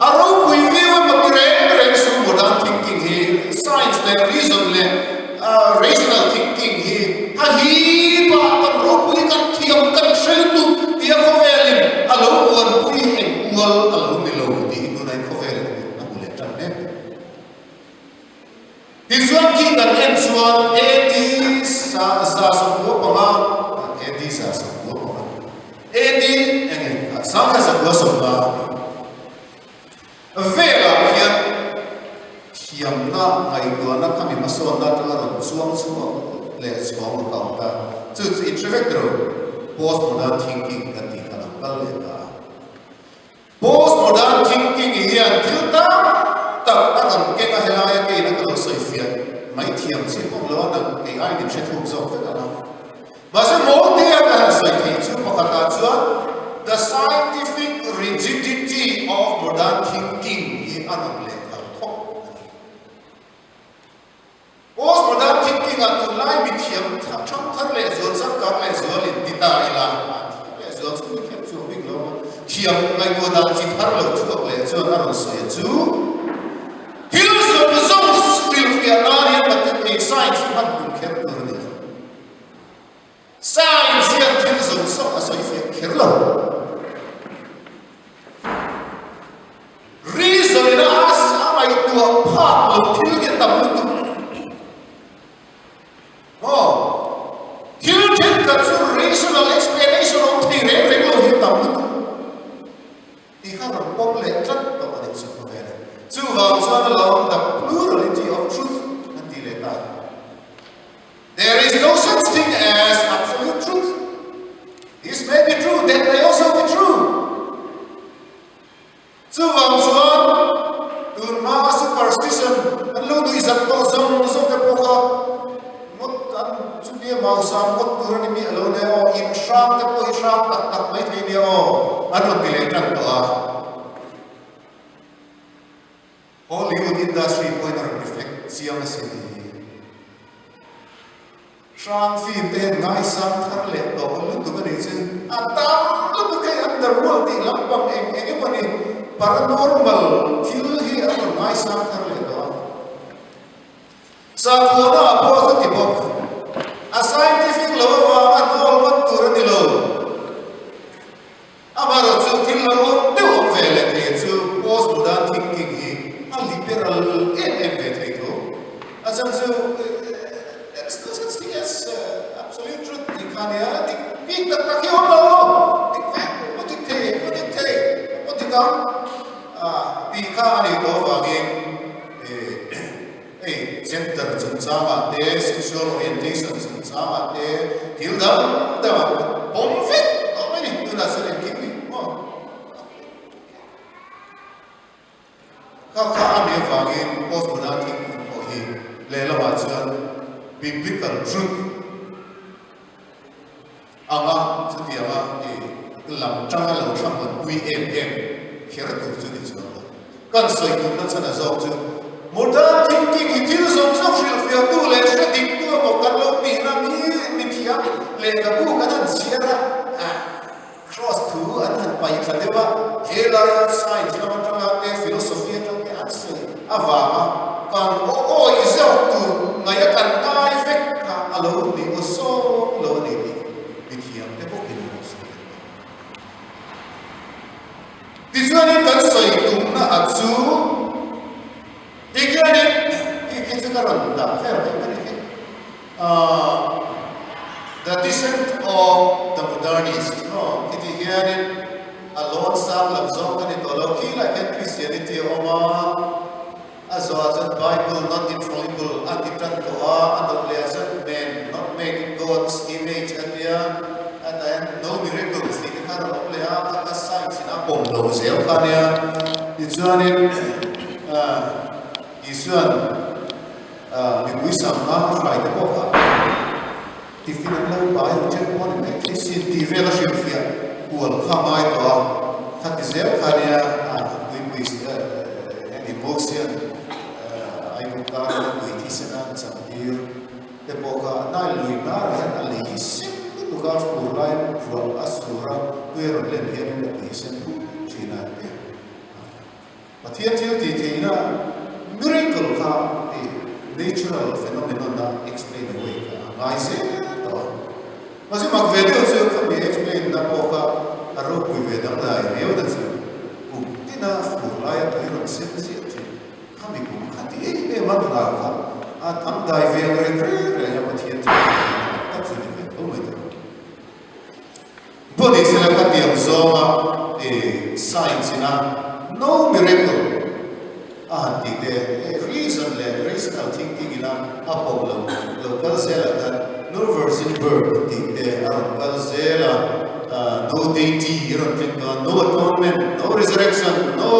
A ropui viau emaw ti reng reng su modern thinking hi science leh reason leh rational thinking hi a hip a, kan ropui kan thiam kan hre lutuk tia khawvelin a lo uanpui eng ual a lo ni lo tih hi tunah hian khawvelin a hmu leh tan mek a. Tichuan khi kan en chuan AD 195, AD 195, AD enge 1115 velah hian thiamna ngaihtuahna kha mi hmasawnna atanga rawn chuang chhuak leh chhuang ru kang ta. Chu chu in hre vek ro postmodern thinking kan tih kha lo kal leh ta a. Postmodern thinking hian thil tam tak a rawn keng a, helaia keina ka lo sawi fiah mai thiam chiah pawh lo a, nang kei aiin in hre thuk zawk vek ang a. Mahse Mawltea ka han sawi theih chu pakhatah chuan the scientific rigidity of modern thinking hi a rawn lehkhalh thawk a ni. Postmodern thinking ah tunlai mithiam thang thar leh zual changkang leh zual in ti ta ila a thiam leh zual chu mithiam chuang bik lo a, thiam ngaihtuah dan chi thar lo chhuak leh chuan a rawn sawi a chu thil zawng zawng hrilhfiah nan hian mathematics science hman tum kher tur a ni lo. Science hian thil zawng zawng a sawi fiah kher lo. Reason ina a ngaihtuah phak lo thil hi a tam lutuk. Maw? Thil thenkhat chu rational explanation awm thei reng reng lo hi a tam lutuk. Tih kha rawn pawm leh tlat tawh a nih chu khawvel e. Chuvang chuan a lawm the plurality of truth an tih leh ta. There is no such thing as absolute truth. This may be true, that may also be true. Chuvang chuan tun hma superstition an lo nuihzat tawh zawng zawng te pawh kha ngawt an chutia mausam ngawt tur a ni mi a lo nia aw, in hrang te pawh hi hrang tak tak mai thei nia aw an rawn ti leh tan tawh a. Hollywood industry pawhin a rawn reflect chiang asin tih hi. Hrang fim te hian ngaisang thar leh tawh lutuk a nih chu. A tam lutuk hei underworld tih lampang eng eng emaw ni paranormal thil hi an rawn ngaisang thar leh tawh a. Sakhuana ah pawh chu ti bawk. A scientific lo avanga hnawl ngawt tur a ni lo. Amaherawhchu thil lo awm deuh awm ve leh thei chu postmodern thinking hi a liberal em em ve thei tho. A chhan chu there is no such thing as absolute truth tih kha nia, dik bik tak tak hi a awm lo, dik vek pawh dik thei, pawh dik thei, pawh dik ang tih kha a nih tawh avangin Hei gender chungchangah te, sexual orientation chungchangah te, thil dang dangah pawh pawm vek tawh mai ni, tunah chuan engkim hi maw? Kha kha a nih avangin postmodern thinking pawh hi lehlamah chuan biblical truth anga chutianga i lam tanga lo thlamuanpui em em kher tur chu ni chuang lo. Kan sawi tumna chhan a zawk chu modern thinking hi thil zawng zawng hrilhfiahtu leh hre diktu emaw kan lo tihna mi mithiam lehkhabu kan han chhiar a, cross thu an han paih thla deuh a, helaia science lam atanga te philosophy atang te an sawi avanga kan aw awi zawk tur ngaih a kan ngai vek kha a lo ni aw zawng lo a ni tih mithiam te bawkin an lo sawi leh tawh. Tichuanin kan sawi tumna a chu tikhianin khi khi chu ka rawn dah vel daih ka ni hi. The. descent of the modernist maw khi ti hianin a lawn sang lam zawng ka ni tawh lo khi lah khian Christianity a awm a, a zawhah chuan Bible not infallible a ti tan tawh a, a dawt leh ah chuan man not made in God's image a tia, a tah hian no miracles tih te kha a rawn awm leh a, kha kha science in a pawm lo zel kha nia, tichuanin Isuan mipui sangha a hrai te pawh kha tiffin an lo pai ru ṭeuh pawh a ni mai thei sin tih vel a hrilhfiah kual kha a ngai tawh a, kha ti zel kha nia tuipui eng Mosian Aigupta rama tui thisen a chan tir te pawh kha Nile lui hnarah hian a lei hi sen lutuk a, fur lai ruah a sur a, tui a rawn len hianin a tui hi sen phut ṭhin a ti a. Pathian thil tih theihna miracle kha hei natural phenomenon a explain away kha a ngai zel tawh a. Mahse mak ve deuh chu khami explain na pawh kha a ropui ve dangdai riau na chu kum tina fur laia tui rawn sen chiah thin khami kum kha ti em em a hlau kha a dangdai ve ang reng reng reng a Pathian thil tih theihna mak tak chu ni ve tho mai tawh. Body sela ka tiang zawnga i science ina no miracle a han tih te reason leh rational thinking ina a pawm lo lo kal zelah khan no virgin birth tih te a rawn kal zel a, no deity a rawn tling tawh a, no atonement, no resurrection, no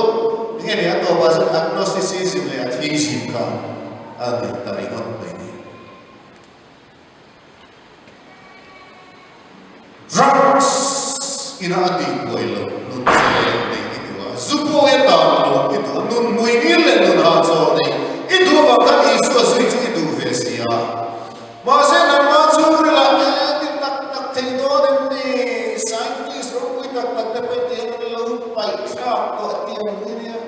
enge ni a tawpah chuan agnosticism leh atheism kha a ni ta ringawt mai ni. Drugs ina a tih buai loh nun zalen neih i duh a, zu pawh i tan luah i duh a, nun mui ngil leh nun hahchawl neih i duh avang khan Isua zui chu i duh ve si a. Mahse nangmah chhungril ah eng i tak tak thei dawn em ni? Scientist ropui tak tak te pawhin tihian an lo paih thlak tawh tih ang hi nia.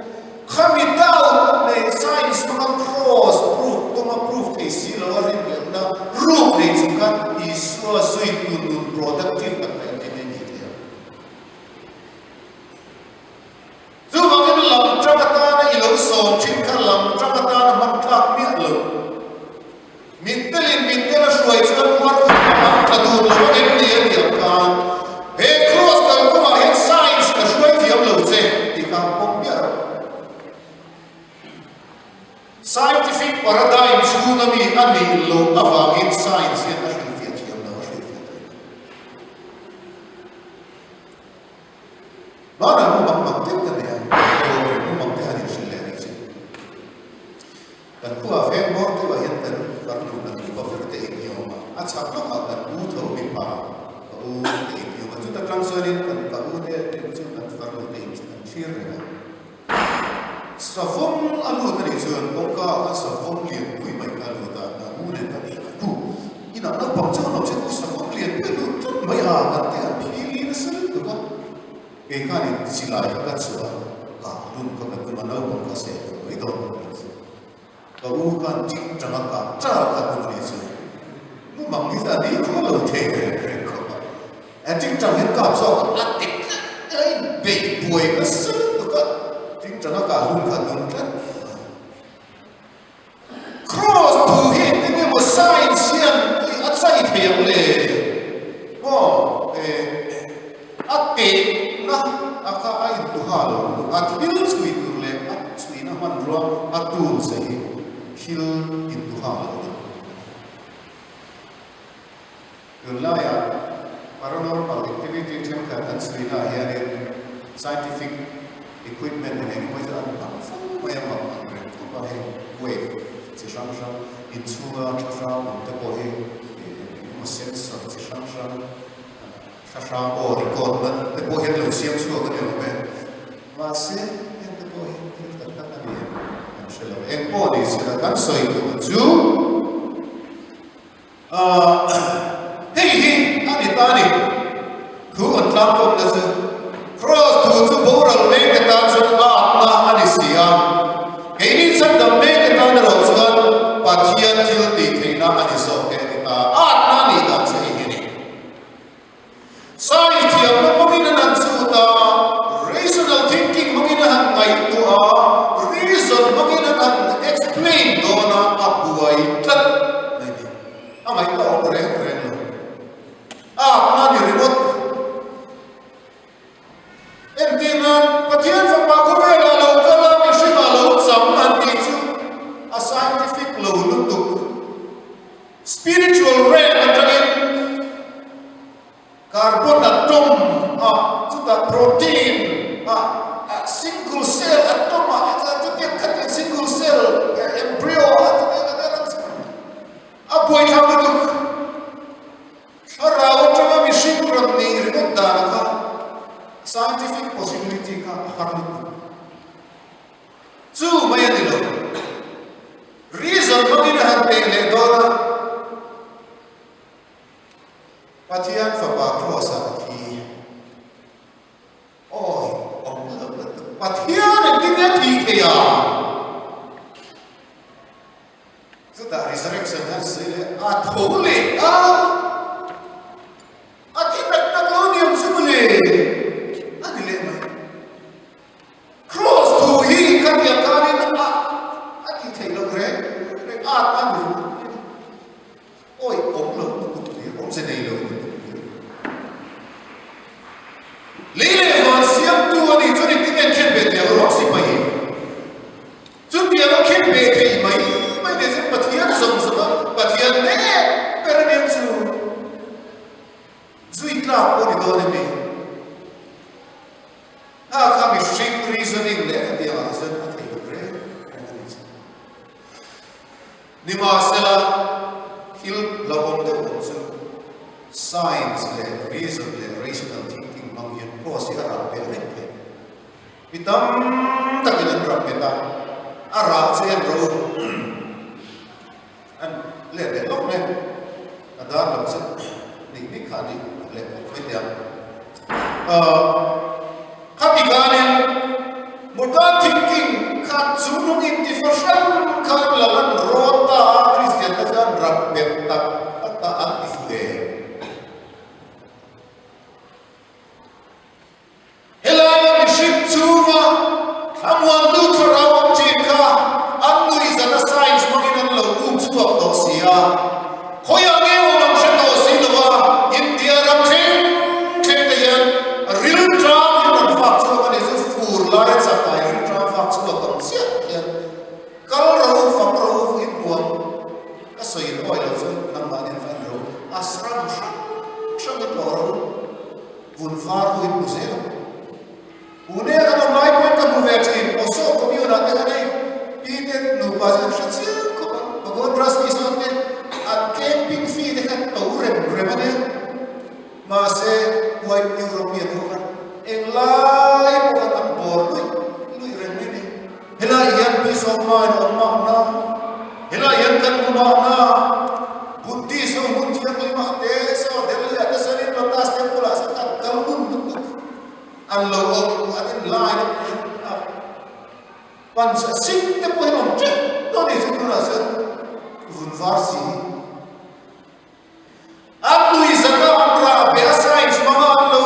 Khami doubt nei science hmanga cross proof tuma proof thei si lo a rinhlelhna ruk nei chung khan Isua zuitu nun productive tak kha engtin nge ni thei ang? Chuvangin lam tang atana i lo sawm thin kha lam tang atana hman tlak miah lo. Mittelin mittel a hruai chuan puar hun a hmang tla dun lo ang em ni a tih ang khan he cross kalkawngah hian science ka hruai thiam lo che tih kha pawm miah rawh. Scientific paradigm chhunga mi a nih loh avangin science hian a hrilhfiah thiam lo, a hrilhfiah thei lo. Hmanah mumang mak deuh ka nei a, Dawr mumang te han inhrilh leh rih che. Kan khuaah veng bawr deuhah hian kan farnu kan upa ber te in hi a awm a, a chhak lawkah kan u tho mipa ka u te in hi a awm a, chuta tang chuanin kan ka u te in chu kan farnu te in chu kan thlir reng a. Savawm a lut a nih chuan kawngka ah khan savawm lianpui mai kha a lut a, ka u nen kan ei kha u inah naupang chu an awm che u savawm lianpui a lut tlat mai a, kan te an phili nasa lutuk a. Kei khanin silai kha ka chhuah a, kah hlum kha ka tum a, naupang kha seh hlum mai dawn ka ni chu. Ka u khan ṭing ṭang a kah ṭar kha tum a ni chu. Mumang hi a ni khaw lo thei reng reng khawp a. A ṭing ṭang hian kap zawk a, a ti tlat a, a inbeih buai nasa lutuk a, ṭing ṭang a kah hlum kha a tum tlat. Cross thu hi engtin nge maw science hian a chai thei ang le? Maw eh a tehna a kha a intuha lo lutuk a, thil chhui tur leh a chhuina hmanrua a tools a hi thil intuha lo lutuk a ni. Tunlaiah paranormal activity thenkhat an chhuina ah hianin scientific equipment eng eng emaw chu an hmang fo mai a, mak ang reng khawp a, heng wave chi hrang hrang inchhunga thla hrang awm te pawh hi eng eng emaw sensor chi hrang hrang thla hrang aw record na te pawh hian lo siam chhuak a ni awm e. Mahse heng te pawh hi thil tak tak a ni em kan hre lo. Eng pawh ni sela kan sawi tur chu. Ahh hei hi a ni ta a ni. Thu an tlangkawmna chu Cross thu chu boral mek atan chuan atna a ni si a, keini chhandam mek atan erawh chuan Pathian thil tih theihna a ni zawk e a ti ta. Atna a nih dan chu hei hi a ni. Science thiamna hmangin an han chhut a, rational thinking hmangin an han ngaihtuah a, reason hmangin an han explain dawn a, a buai tlat mai ni. A ngaihtuah awm reng reng lo. Spiritual realm atangin carbon atom ah chutah protein ah single cell atom ah chutiang khatiang single cell embryo ah chutiang a buaithlak lutuk. Thlarau atanga mihring rawn nih ringawt dan kha scientific possibility kha a har lutuk. Chu mai a ni lo. Reason hmangin a han pek leh dawn a, Pathian Fapa Kraws-ah a thi. Awi, awm lo lutuk. Pathian engtin nge a thih theih a? Chutah resurrection han sawi leh a tho leh a, a thi tak tak lo ni ang chu mawle a ni leh mai. Cross thu hi ka tiang khanin a a tih theih loh reng reng at a ni ringawt mai a ni. Awi awm lo lutuk hlir, awmze nei lo lutuk hlir. Lei leh van siamtu a nih chuan engtin nge an khen ve thei ang rawng sipai hi? Chutiang a khen ve thei mai mai nen chuan Pathian zawng zawng a Pathian hle ber a nia chu zui tlak pawh ni dawn em ni? Kha kha mihring reasoning leh khatiang ah chuan a thei lo reng reng a ni chu. Nimahsela, thil hlauhawm deuh awm chu science leh reason leh rational thinking hmang hian cross hi a rah beh reng thei. Mi tam takin an rah bet a, a rah chu en rawh u. An let leh lawk mai a, dar lam chu nih nih kha a nih leh khawp mai teh ang. Khati khanin modern thinking kha chungnung inti fahran khan la lan rawn ta a, Kristian te chuan ram bet tak tak ta an ti fu em? Helaia mihring chunga thlamuantu thlarau awm thin kha an nuihzat a science hmangin an lo um chhuak tawh si a, khawiah nge awm an hre tawh si lo a, India ram thleng thleng te hian rilṭam hi rawn fak chhuak a ni chu fur laia chakai rilṭam fak chhuak ang chiah hian kal ro fang ro inbuang ka sawi in awi lo chu nangmahni an va en ro ashram hrang hrang i tlawh ro. Vun var ho in hmu zel ang. Pune kan awm lai pawhin ka hmu ve thin, Osho commune ah te khan hei pi te nupa chu an hre chiang khawp ang, Bhagwan Rajneesh te an camping fee te khan to rem rem a nia. Mahse white European ho khan englai pawh khan an bawr luih luih reng mai a ni. Helai hian peace of mind a awm mahna, helai hian kan hmu mahna, Buddhist ho hmun thianghlim ah te, saw Delhi ah te sawn in Lotus Temple ah sawn kan kal hun lutuk an lo awm, an in line up a, pan Sikh te pawh hi an awm teuh tawh a ni chu tunah chuan vun var si hi. An nuihzat a an rah beh a science hmanga an lo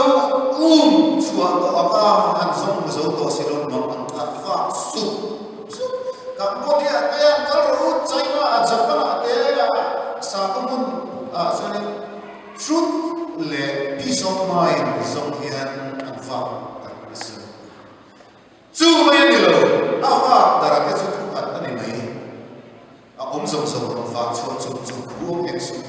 um chhuah tawh ang a, an zawng hmu zo tawh si lo mang an khat fak sup sup. Cambodia te an kal rawh u, China ah Japan ah te sakhaw hmun ah chuanin truth leh peace of mind zawng hian an vak darh nasa. Chu mai a ni lo, a vak darh te chu thukhat a ni mai. A awm zawng zawng rawn vah chhuah chung chu thu awm eng suh.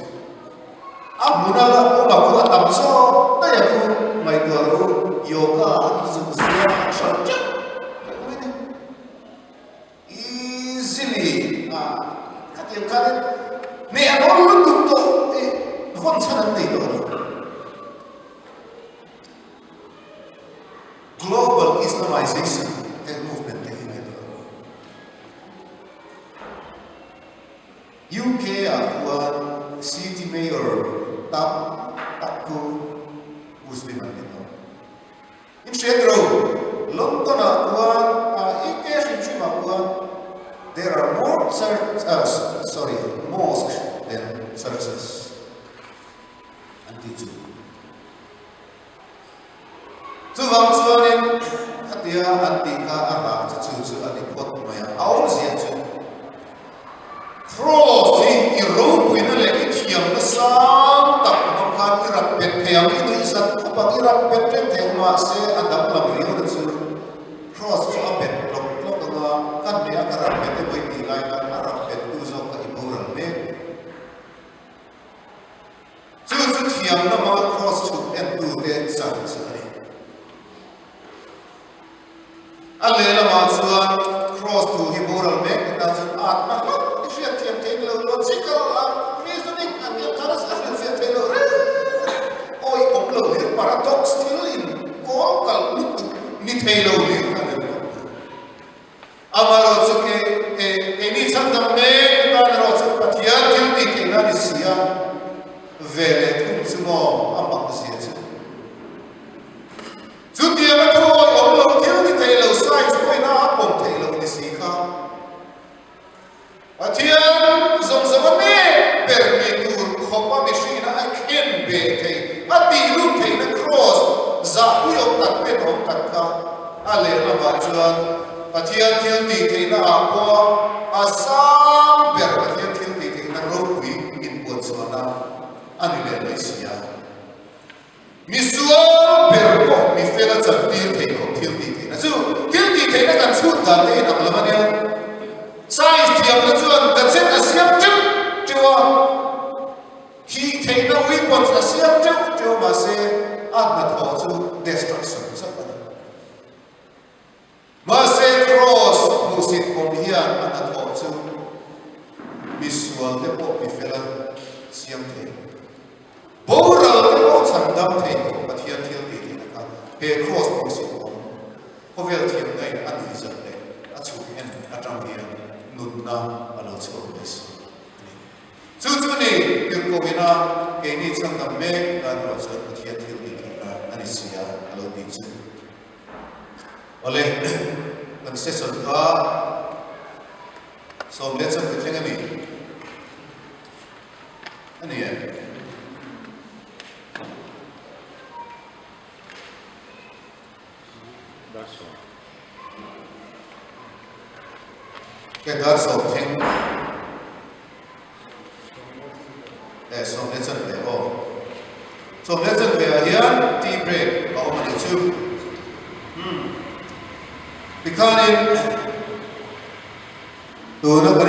A hmun a la awm a khu a tam zawk daih a khu ngaihtuah rawh u, yoga an zuk zia an hralh teuh teuh mai ni. Easily a khatiang khanin hneh an awm lutuk tawh i vawn chhan an nei tawh lo. Global Islamization te movement te hi ngaihtuah rawh u. UK ah khuan city mayor tam tak chu Muslim an ni tawh. In hriat ro, London ah khuan UK hrim hrim ah khuan there are more church sorry mosque than churches an tih chu. Chuvang chuanin khatia an tih kha a rah chu chu chu a ni phawt mai a, a awmzia chu Cross hi i ropuina leh i thiamna sang tak hmang khan i rap bet thei ang, i nuihzat khawp ang, i rap bet reng thei ang mahse a danglam riau na chu Cross chu a bet tlawk tlawk ang a, ka hneh a ka rap bet emaw i tih lai khan a rap bettu zawk kha i boral mek. thiamna hmanga Kraws chhuk entute chan chu a ni. A lehlamah chuan Kraws thu hi boral mek te tan chuan atna hlauh i hriat thiam thei lo, logical a reasoning a pian thar a hrilhfiah thei lo reng awi awm lo hlir paradox thil in kawl kalh lutuk ni thei lo hlir a ni ringawt mai. Amaherawhchu ke keini chhandam mek atan erawh chuan Pathian thil tih theihna a ni si a, ve leh thung chu maw a mak zia chu. Chutianga thu awi awm lo thil ni thei lo science pawhin a pawm theih loh ni si kha. Pathian zawng zawng a mek ber ni tur khawpa mihringina a khen beh thei, a tihlut theihna kraws zahpui awm tak pen awm tak kha a lehlamah chuan Pathian thil tih theihna ah pawh a sang ber Pathian thil tih theihna ropui inpuanchhuahna a ni leh mai si a. Misual ber pawh mi fel a chantir theih loh thil tih theihna chu thil tih theihna kan chhut dan te inang lo a nia. Science thiamna chuan gadget a siam teuh teuh a, thih theihna weapons a siam teuh teuh a mahse a hnathawh chu destruction chauh a ni. Mahse Kraws hmuhsit awm hian a hnathawh chu misual te pawh mi fel a siam thei. Boral te pawh chhan dam thei khawp Pathian thil tih theihna kha he Kraws hmuhsit awm khawvel thiamna in a nuihzat leh a chhuk en atang hian nunna a lo chhuak mai si a ni. Chu chu ni tirhkohina keini chhandam mek tan erawh chuan Pathian thil tih theihna a ni si a a lo tih chu. Awle, kan session kha 10 leh thleng a ni. A ni em? Dar 7. Ke dar 10 thleng. Eh, 10 leh aw. 10 leh ah hian tea break a awm a nih chu. Umm. Tikhanin tuna kan.